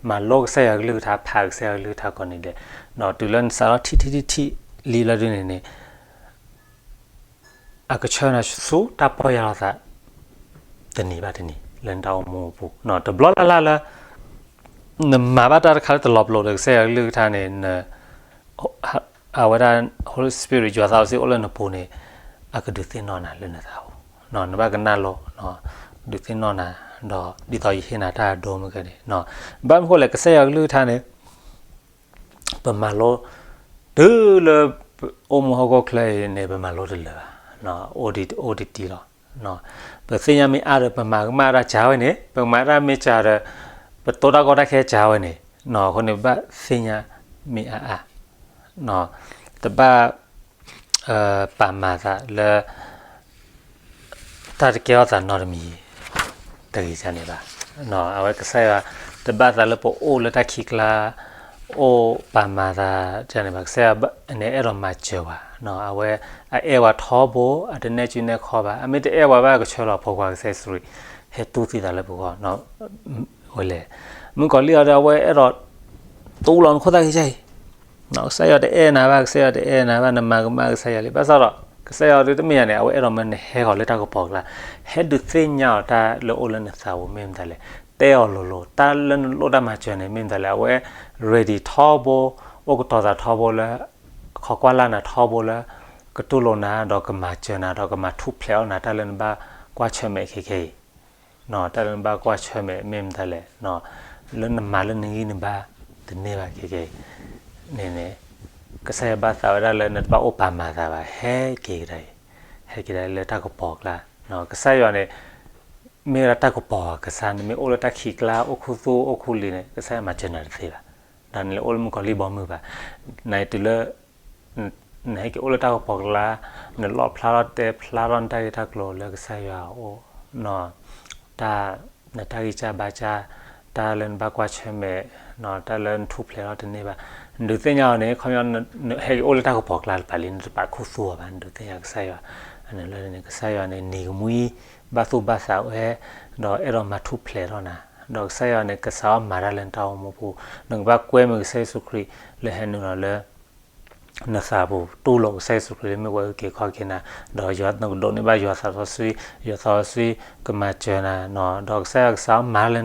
မၤလိကစၢ်ယွၤကလုၢ်ကထါ, ဖးကစၢ်ယွၤကလုၢ်ကထါကိးနံၤဒဲး, ဒီးတုၤလၢနစးထီၣ်ထံၣ်ထံၣ်ထံၣ်ထံၣ်လံဘျီဒုန့ၣ်န့ၣ် အကဆှၢနၤဆူတၢ်ပီၢ်ယၢ်လီၤသး တနံၤဘၣ်တနံၤ လၢနတၢ်အိၣ်မူအပူၤ, တဘျီလၢ်လၢ်လၢ နမၤဘၣ်တၢ်တခါလၢတလီၤပလိာ်ဒီးကစၢ်ယွၤကလုၢ်ကထါန့ၣ်, အဝဲဒၣ် Holy Spirit ယွၤသးစီဆှံအိၣ်လၢနပူၤန့ၣ် အကဒုးသ့ၣ်နီၣ်နၤလၢနသးပူၤ, နဘၣ်ကနၣ်လိ, ဒုးသ့ၣ်နီၣ်နၤ, ဒီးဒ်သိးယဟ့ၣ်နၤတၢ်ဒိမ့ၢ်ဂ့ၤန့ၣ်, ဘၣ်မနုၤဃိလဲၣ် ကစၢ်ယွၤကလုၢ်ကထါန့ၣ် ပမၤလိ, တုၤလၢ အိၣ်မူဟီၣ်ခိၣ်ချၢအံၤန့ၣ် ပမၤလိတလၢာ်ဘၣ်, အိၣ်ဒံးတံၢ်လီၤ, ပသ့ၣ်ညါမ့ၢ်အါဒီး ပမၤကမၣ်တၢ်စှၤဝဲန့ၣ်, ပမၤတၢ်မ့ၢ်စှၤဒီး ပတိၢ်တၢ်ကီတၢ်ခဲစှၤဝဲန့ၣ်, အဃိန့ၣ် ပဘၣ်သ့ၣ်ညါမ့ၢ်အါအါ, တဘၣ် ပာ်မၤသးလၢ တၢ်တကဲထီၣ်သးနီတမံၤ တဂ့ၤန့ၣ်ဘၣ်, အဝဲကစၢ်ယွၤ တဘၣ်သးလၢပအိၣ်လၢတၢ်ခံးကျါ, အိၣ်ပာ်မၤသးန့ၣ်ဘၣ်, ကစၢ်ယွၤန့ၣ်အဲၣ်ဒိးမၤစၢၤပှၤ, အဝဲ အအဲၣ်ပှၤထီဘိ, အတနဲၣ်စုနဲၣ်ခီဘၣ်, အမ့ၢ်တအဲၣ်ပှၤဘၣ်ကဆှၢလီၤဖိခွါကစၢ်ယ့ၣ်ၡူးခရံာ် ဟဲတူၢ်သံသးလၢပဂီၢ်, ဝဲလဲၣ်, မုၣ်ကီၤလံၢ်အီၤဒီး အဝဲအဲၣ်ဒိး တူၢ်လိာ်နခိၣ်သၣ်ကစၢ်အံၤ ကစၢ်ယွၤတအဲၣ်နၤဘၣ်, ကစၢ်ယွၤတအဲၣ်နၤဘၣ်, နမၤကမၣ်ကစၢ်ယွၤလံ, ဘၣ်ဆၣ်ဒီး ကစၢ်ယွၤဒုးတမ့ၢ်ယၤန့ၣ်, အဝဲအဲၣ်ဒိးမၢနဟဲဃီၤလၢတၢ်ကပီၤကျါ, ဟဲဒုးသ့ၣ်ညါအီၤတၢ်လၢအိၣ်လၢနသးပူၤမ့ၢ်မတၤလဲၣ်, တဲအီၤလိၤလိၤ, တၢ်လၢနလိၣ်တၢ်မၤစၢၤန့ၣ် မ့ၢ်မတၤလဲၣ်, အဝဲ ready ထီဘိ, အိၣ်ကတီၤသးထီဘိလၢ ခိးကွၢ်လၢ်နၤထီဘိလၢ ကတူၢ်လိာ်နၤ, ဒီးကမၤစၢၤနၤ, ဒီးကမၤထူၣ်ဖျဲးအီၣ်နၤ, တၢ်လၢနဘၣ်ကွၢ်ဆၢၣ်မဲာ်ခဲခဲအံၤ တၢ်လၢနဘၣ်ကွၢ်ဆၢၣ်မဲာ်မ့ၢ်မတၤလဲၣ်, လၢနမၤလၢနဂံၢ်နဘါတန့ၢ်ဘၣ်ခဲခဲအံၤန့ၣ်, ကစၢ်ယွၤဘၣ်သးဝဲဒၣ်လၢနတဘၣ်အိၣ်ပာ်မၤသးဘၣ်, ဟဲက့ၤကဒါအံၤ, ဟဲက့ၤကဒါလၢတၢ်ကပီၤကျါ, ကစၢ်ယွၤန့ၣ် မ့ၢ်ဝဲဒၣ်တၢ်ကပီၤအကစၢ်, နမ့ၢ်အိၣ်လၢတၢ်ခံးကျါ, အိၣ်ခူသူၣ်အိၣ်ခူလံၤန့ၣ် ကစၢ်ယွၤမၤစၢၤနၤတသ့ဘၣ်, ဒီးနလဲၤအိၣ်လၢမုၣ်ကီၤလံၢ်ဘီမုၢ်ဘၣ်, နတုၤလၢ နဟဲက့ၤအိၣ်လၢတၢ်ကပီၤကျါ, နလီၣ်ဖျါထီၣ်တဲဖျါထီၣ်နတၢ်ဂ့ၢ်တၢ်ကျိၤလၢကစၢ်ယွၤအအိၣ်, တၢ်, နတၢ်ဂံၢ်စၢ်ဘါစၢ်, တၢ်လၢနဘၣ်ကွၢ်ဆၢၣ်မဲာ်, တၢ်လၢနထူၣ်ဖျဲးထီၣ်တန့ၢ်ဘၣ်, နဒုးသ့ၣ်ညါအီၤန့ၣ်, ခီပညီ နဟဲက့ၤအိၣ်လၢတၢ်ကပီၤကျါတပၤလံ, နတပာ်ခူသူၣ်အီၤဘၣ်, နဒုးသ့ၣ်ညါကစၢ်ယွၤ, န့ၣ်လၢန့ၣ် ကစၢ်ယွၤန့ၣ် နံၤကမှံ ဘၣ်သူၣ်ဘၣ်သးဝဲ, ဒီးအဲၣ်ဒိးမၤထူၣ်ဖျဲးထီၣ်နၤ, ဒီးကစၢ်ယွၤန့ၣ် ကစးထီၣ်မၤတၢ်လၢနတၢ်အိၣ်မူပူၤ, နကဘၣ်ကွဲမုာ်ကစၢ်ယ့ၣ်ၡူးခရံာ်လၢဟဲနုာ်လီၤလၢ နသးပူၤ, တူၢ်လိာ်ကစၢ်ယ့ၣ်ၡူးခရံာ်လၢမ့ၢ်ပှၤအုၣ်က့ၤခီၣ်က့ၤနၤ, ဒီးနကဒိးန့ၢ်ဘၣ်ယွၤသးစီဆှံ, ယွၤသးစီဆှံကမၤစၢၤနၤ, ဒီးကစၢ်ယွၤကစးထီၣ်မၤတၢ်လၢနတၢ်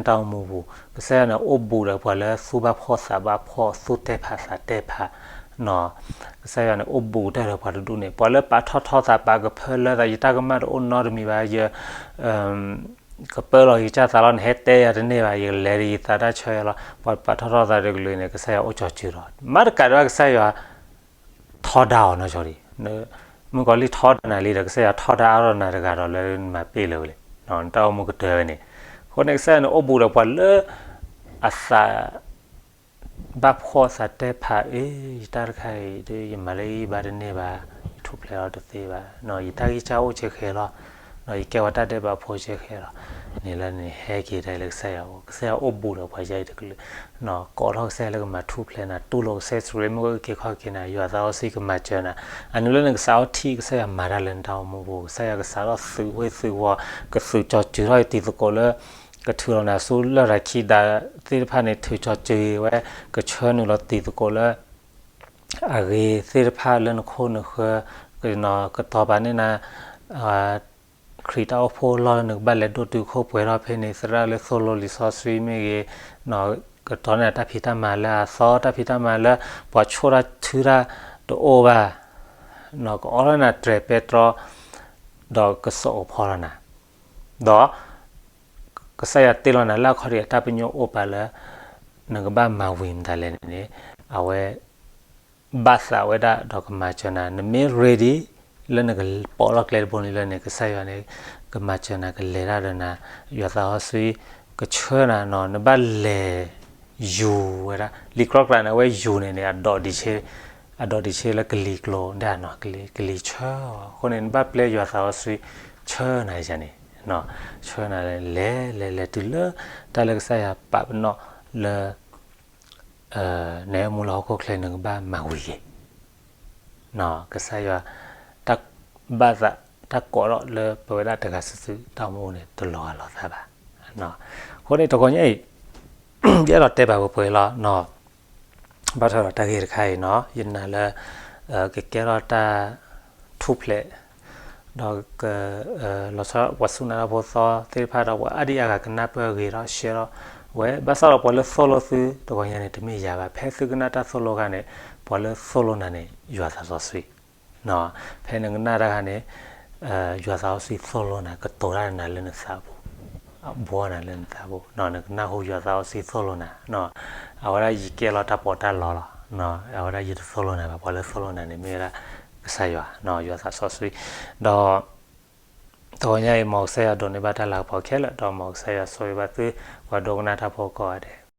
အိၣ်မူပူၤ, ကစၢ်ယွၤန့ၣ်အိၣ်ဘူးဒီးပှၤလၢသူၣ်ဘၣ်ဖှီၣ်သးဘၣ်ဖှီၣ်, သူၣ်တဲဖးသးတဲဖး, ကစၢ်ယွၤန့ၣ်အိၣ်ဘူးတၢ်ဒီးပှၤတဒူၣ်န့ၣ်, ပှၤလၢပာ်ထီၣ်ထီသး ပာ်ကဖၢလၢသး, ယတၢ်ကမၣ်တအိၣ်နီတမံၤဘၣ်, ယ ကပၢလီၤယကစၢ်သးလီၤ, နဟဲတဲယၤတန့ၢ်ဘၣ်, ယလဲၤဒီးယသးတၢ်ဆၢယၤလီၤ, ပှၤပာ်ထီၣ်ထီသးတကလုာ်န့ၣ် ကစၢ်ယွၤအိၣ်ကၠီၤစုၤဒီး, မ့ၢ်တကးဒံးဘၣ်ကစၢ်ယွၤ ထီဒါအီၤနီၢ်ကီၢ်ဒံး, မုၣ်ကီၤလံၢ်ထီဒါနၤလံဒီး ကစၢ်ယွၤထီဒါအါထီၣ်နၤတဂၤဒီးလၢနမၤပ့ၢ်လၢၤဝဲလံ, နတၢ်အိၣ်မူကတၢၢ်ဝဲန့ၣ်, အဃိန့ၣ် ကစၢ်ယွၤန့ၣ်အိၣ်ဘူးဒီးပှၤလၢ အသး ဘၣ်ဖှီၣ်သးတဲဖး, အ့ ယတၢ်တခါအံၤ ယမၤလၢယဘါတန့ၢ်ဘၣ်, ယထူၣ်ဖျဲးလီၤတသ့ဘၣ်, ယတၢ်ဂံၢ်စၢ်အိၣ်စဲဃဲၤလီၤ, ယကဲဝဲတၢ်ဒဲးဘးဖိစဲဃဲၤလီၤ, န့ၣ်လၢန့ၣ် ဟဲက့ၤတၢ်လၢကစၢ်ယွၤအအိၣ်, ကစၢ်ယွၤအိၣ်ဘူးဒီးပှၤယါအံၤတကလုာ်, ကိးထီၣ်ကစၢ်ယွၤလၢကမၤထူၣ်ဖျဲးနၤ, တူၢ်လိာ်ကစၢ်ယ့ၣ်ၡူးခရံာ်လၢမ့ၢ်အုၣ်က့ၤခီၣ်က့ၤနၤ, ယွၤသးစီဆှံကမၤစၢၤနၤ, အနုၤလၢနကစးထီၣ်ထံၣ်ကစၢ်ယွၤမၤတၢ်လၢနတၢ်အိၣ်မူပူၤ, ကစၢ်ယွၤကစးထီၣ်သုးဝ့ၢ်သုးဝီၤ, ကသုးကၠီၤစုၤထီၣ်တံၤသကိးလၢ ကထုးလီၤနၤဆူလရာ်ခံဒးသ့ၣ်တဖၣ်န့ၣ် ထုးကၠီၤစုၤဝဲ, ကဆှၢနုာ်လီၤတံၤသကိးလၢ အဂ့ၤသ့ၣ်တဖၣ်လၢနခိၣ်နဃၢၤ, ကတီၤပာ်န့ၢ်နၤ ခရံာ်တၢ်အိၣ်ဖှိၣ်အလီၢ်လၢနကဘၣ်လဲၤဒိၣ်တုာ်ခိၣ်ပှဲၤထီၣ်ဖဲန့ၣ်, သရၣ်လၢသိၣ်လိလံာ်စီဆှံမ့ၢ်ဂ့ၤ, ကတီၤန့ၢ်နၤတၢ်ဖံးတၢ်မၤလၢအသီ, တၢ်ဖံးတၢ်မၤလၢပှၤဆိၣ်တၢ်ထုတၢ်တအိၣ်ဘၣ်, ကအိးထီၣ်နၤတြဲၤပဲတြီ ဒီးကစိာ်ကဖီထီၣ်နၤ, ဒီး ကစၢ်ယွၤတ့လီၤနၤလၢအခီၣ်ထံးအတၢ်ပညိၣ်အိၣ်ပာ်လၢ နကဘၣ်မၤဝံၤမတၤလဲၣ်န့ၣ်, အဝဲ ဘၣ်သးဝဲဒၣ်ဒီးကမၤစၢၤနၤ, နမ့ၢ် ready လၢနကပိာ်ထီၣ်ကျဲတဘိန့ၣ်လၢန့ၣ် ကစၢ်ယွၤန့ၣ် ကမၤစၢၤနၤ ကလဲၤတၢ်ဒီးနၤ, ယွၤသးစီဆှံ ကဆှၢနၤနီၤ, နဘၣ်လဲၤ ယူၤဝဲဒၣ်, လံာ်ကြီကျါန့ၣ် အဝဲယူၤန့ၣ်န့ၣ် အဒိးဒံးဆ့, အဒိးဒံးဆ့လၢကလံၤကျိၤဒၣ်နီၤ, ကလံၤဆၢအီၤ, အဃိန့ၣ် နဘၣ်ပျဲယွၤသးစီဆှံ ဆှၢနၤယၤန့ၣ်, ဆှၢနၤလဲၤလဲၤလဲၤတုၤလၢ တၢ်လၢကစၢ်ယွၤပာ်ပနီၣ်လၢ နအဲၣ်မူလၢဟီၣ်ခိၣ်ချၢ နကဘၣ်မၤဝံၤဂ့ၤ, ကစၢ်ယွၤ တၢ်ဘၣ်သး တၢ်ကိးထီၣ်လၢပဝဲဒၣ်တဂၤစုာ်စုာ်တၢ်အိၣ်မူန့ၣ် တလီၤဂာ်လိာ်သးဘၣ်. အဃိန့ၣ် တဂီၤညါအံၤ ယအဲၣ်ဒိးတဲဘၣ်ပှဲၤပှဲၤလီၤ. ဘၣ်ထွဲဒီးတၢ်ဂ့ၢ်တခါအံၤနီၤ ယနာ်လၢ ကကဲထီၣ်တၢ်ထူၣ်ဖျဲး ဒီး လီၤဆီပှၤစူၢ်နာ်တၢ်ဖိသီသ့ၣ်တဖၣ်ဒီး ပှၤအါဒံအါဂၤကနၢ်ပၢၢ်ဂ့ၤဒီး share ထီၣ်ဝဲ ဘၣ်ဆၣ်ဒီးပှၤလၢသိၣ်လိသုတဂီၤညါန့ၣ် တမ့ၢ်ယၤဘၣ်. ဖဲသုကနၣ်တၢ်သိၣ်လိခါန့ၣ် ပှၤလၢသိၣ်လိနၤန့ၣ် ယွၤသးစီဆှံ ဖဲနကနၣ်တၢ်ခါန့ၣ် ယွၤသးစီဆှံသိၣ်လိနၤ ကတိၤတၢ်နၤလၢနသးပူၤ ဘှီနၤလၢနသးပူၤ နကနၢ်ဟူယွၤသးစီဆှံသိၣ်လိနၤ. အဝဲဒၣ်ယကဲလီၤတၢ်ပီးတၢ်လီလီၤ. အဝဲဒၣ်ယတသိၣ်လိနၤဘၣ်. ပှၤလၢသိၣ်လိနၤန့ၣ် မ့ၢ်ဝဲဒၣ်ကစၢ်ယွၤ ယွၤသးစီဆှံ ဒီး တဂီၤညါအံၤ မ်ကစၢ်ယွၤဒိးန့ၢ်ဘၣ်တၢ်လၤကပီၤခဲလၢာ် ဒီးမ်ကစၢ်ယွၤဆိၣ်ဂ့ၤဘၣ်သု ပှၤဒိကနၣ်တၢ်ဖိကိးဂၤဒဲး.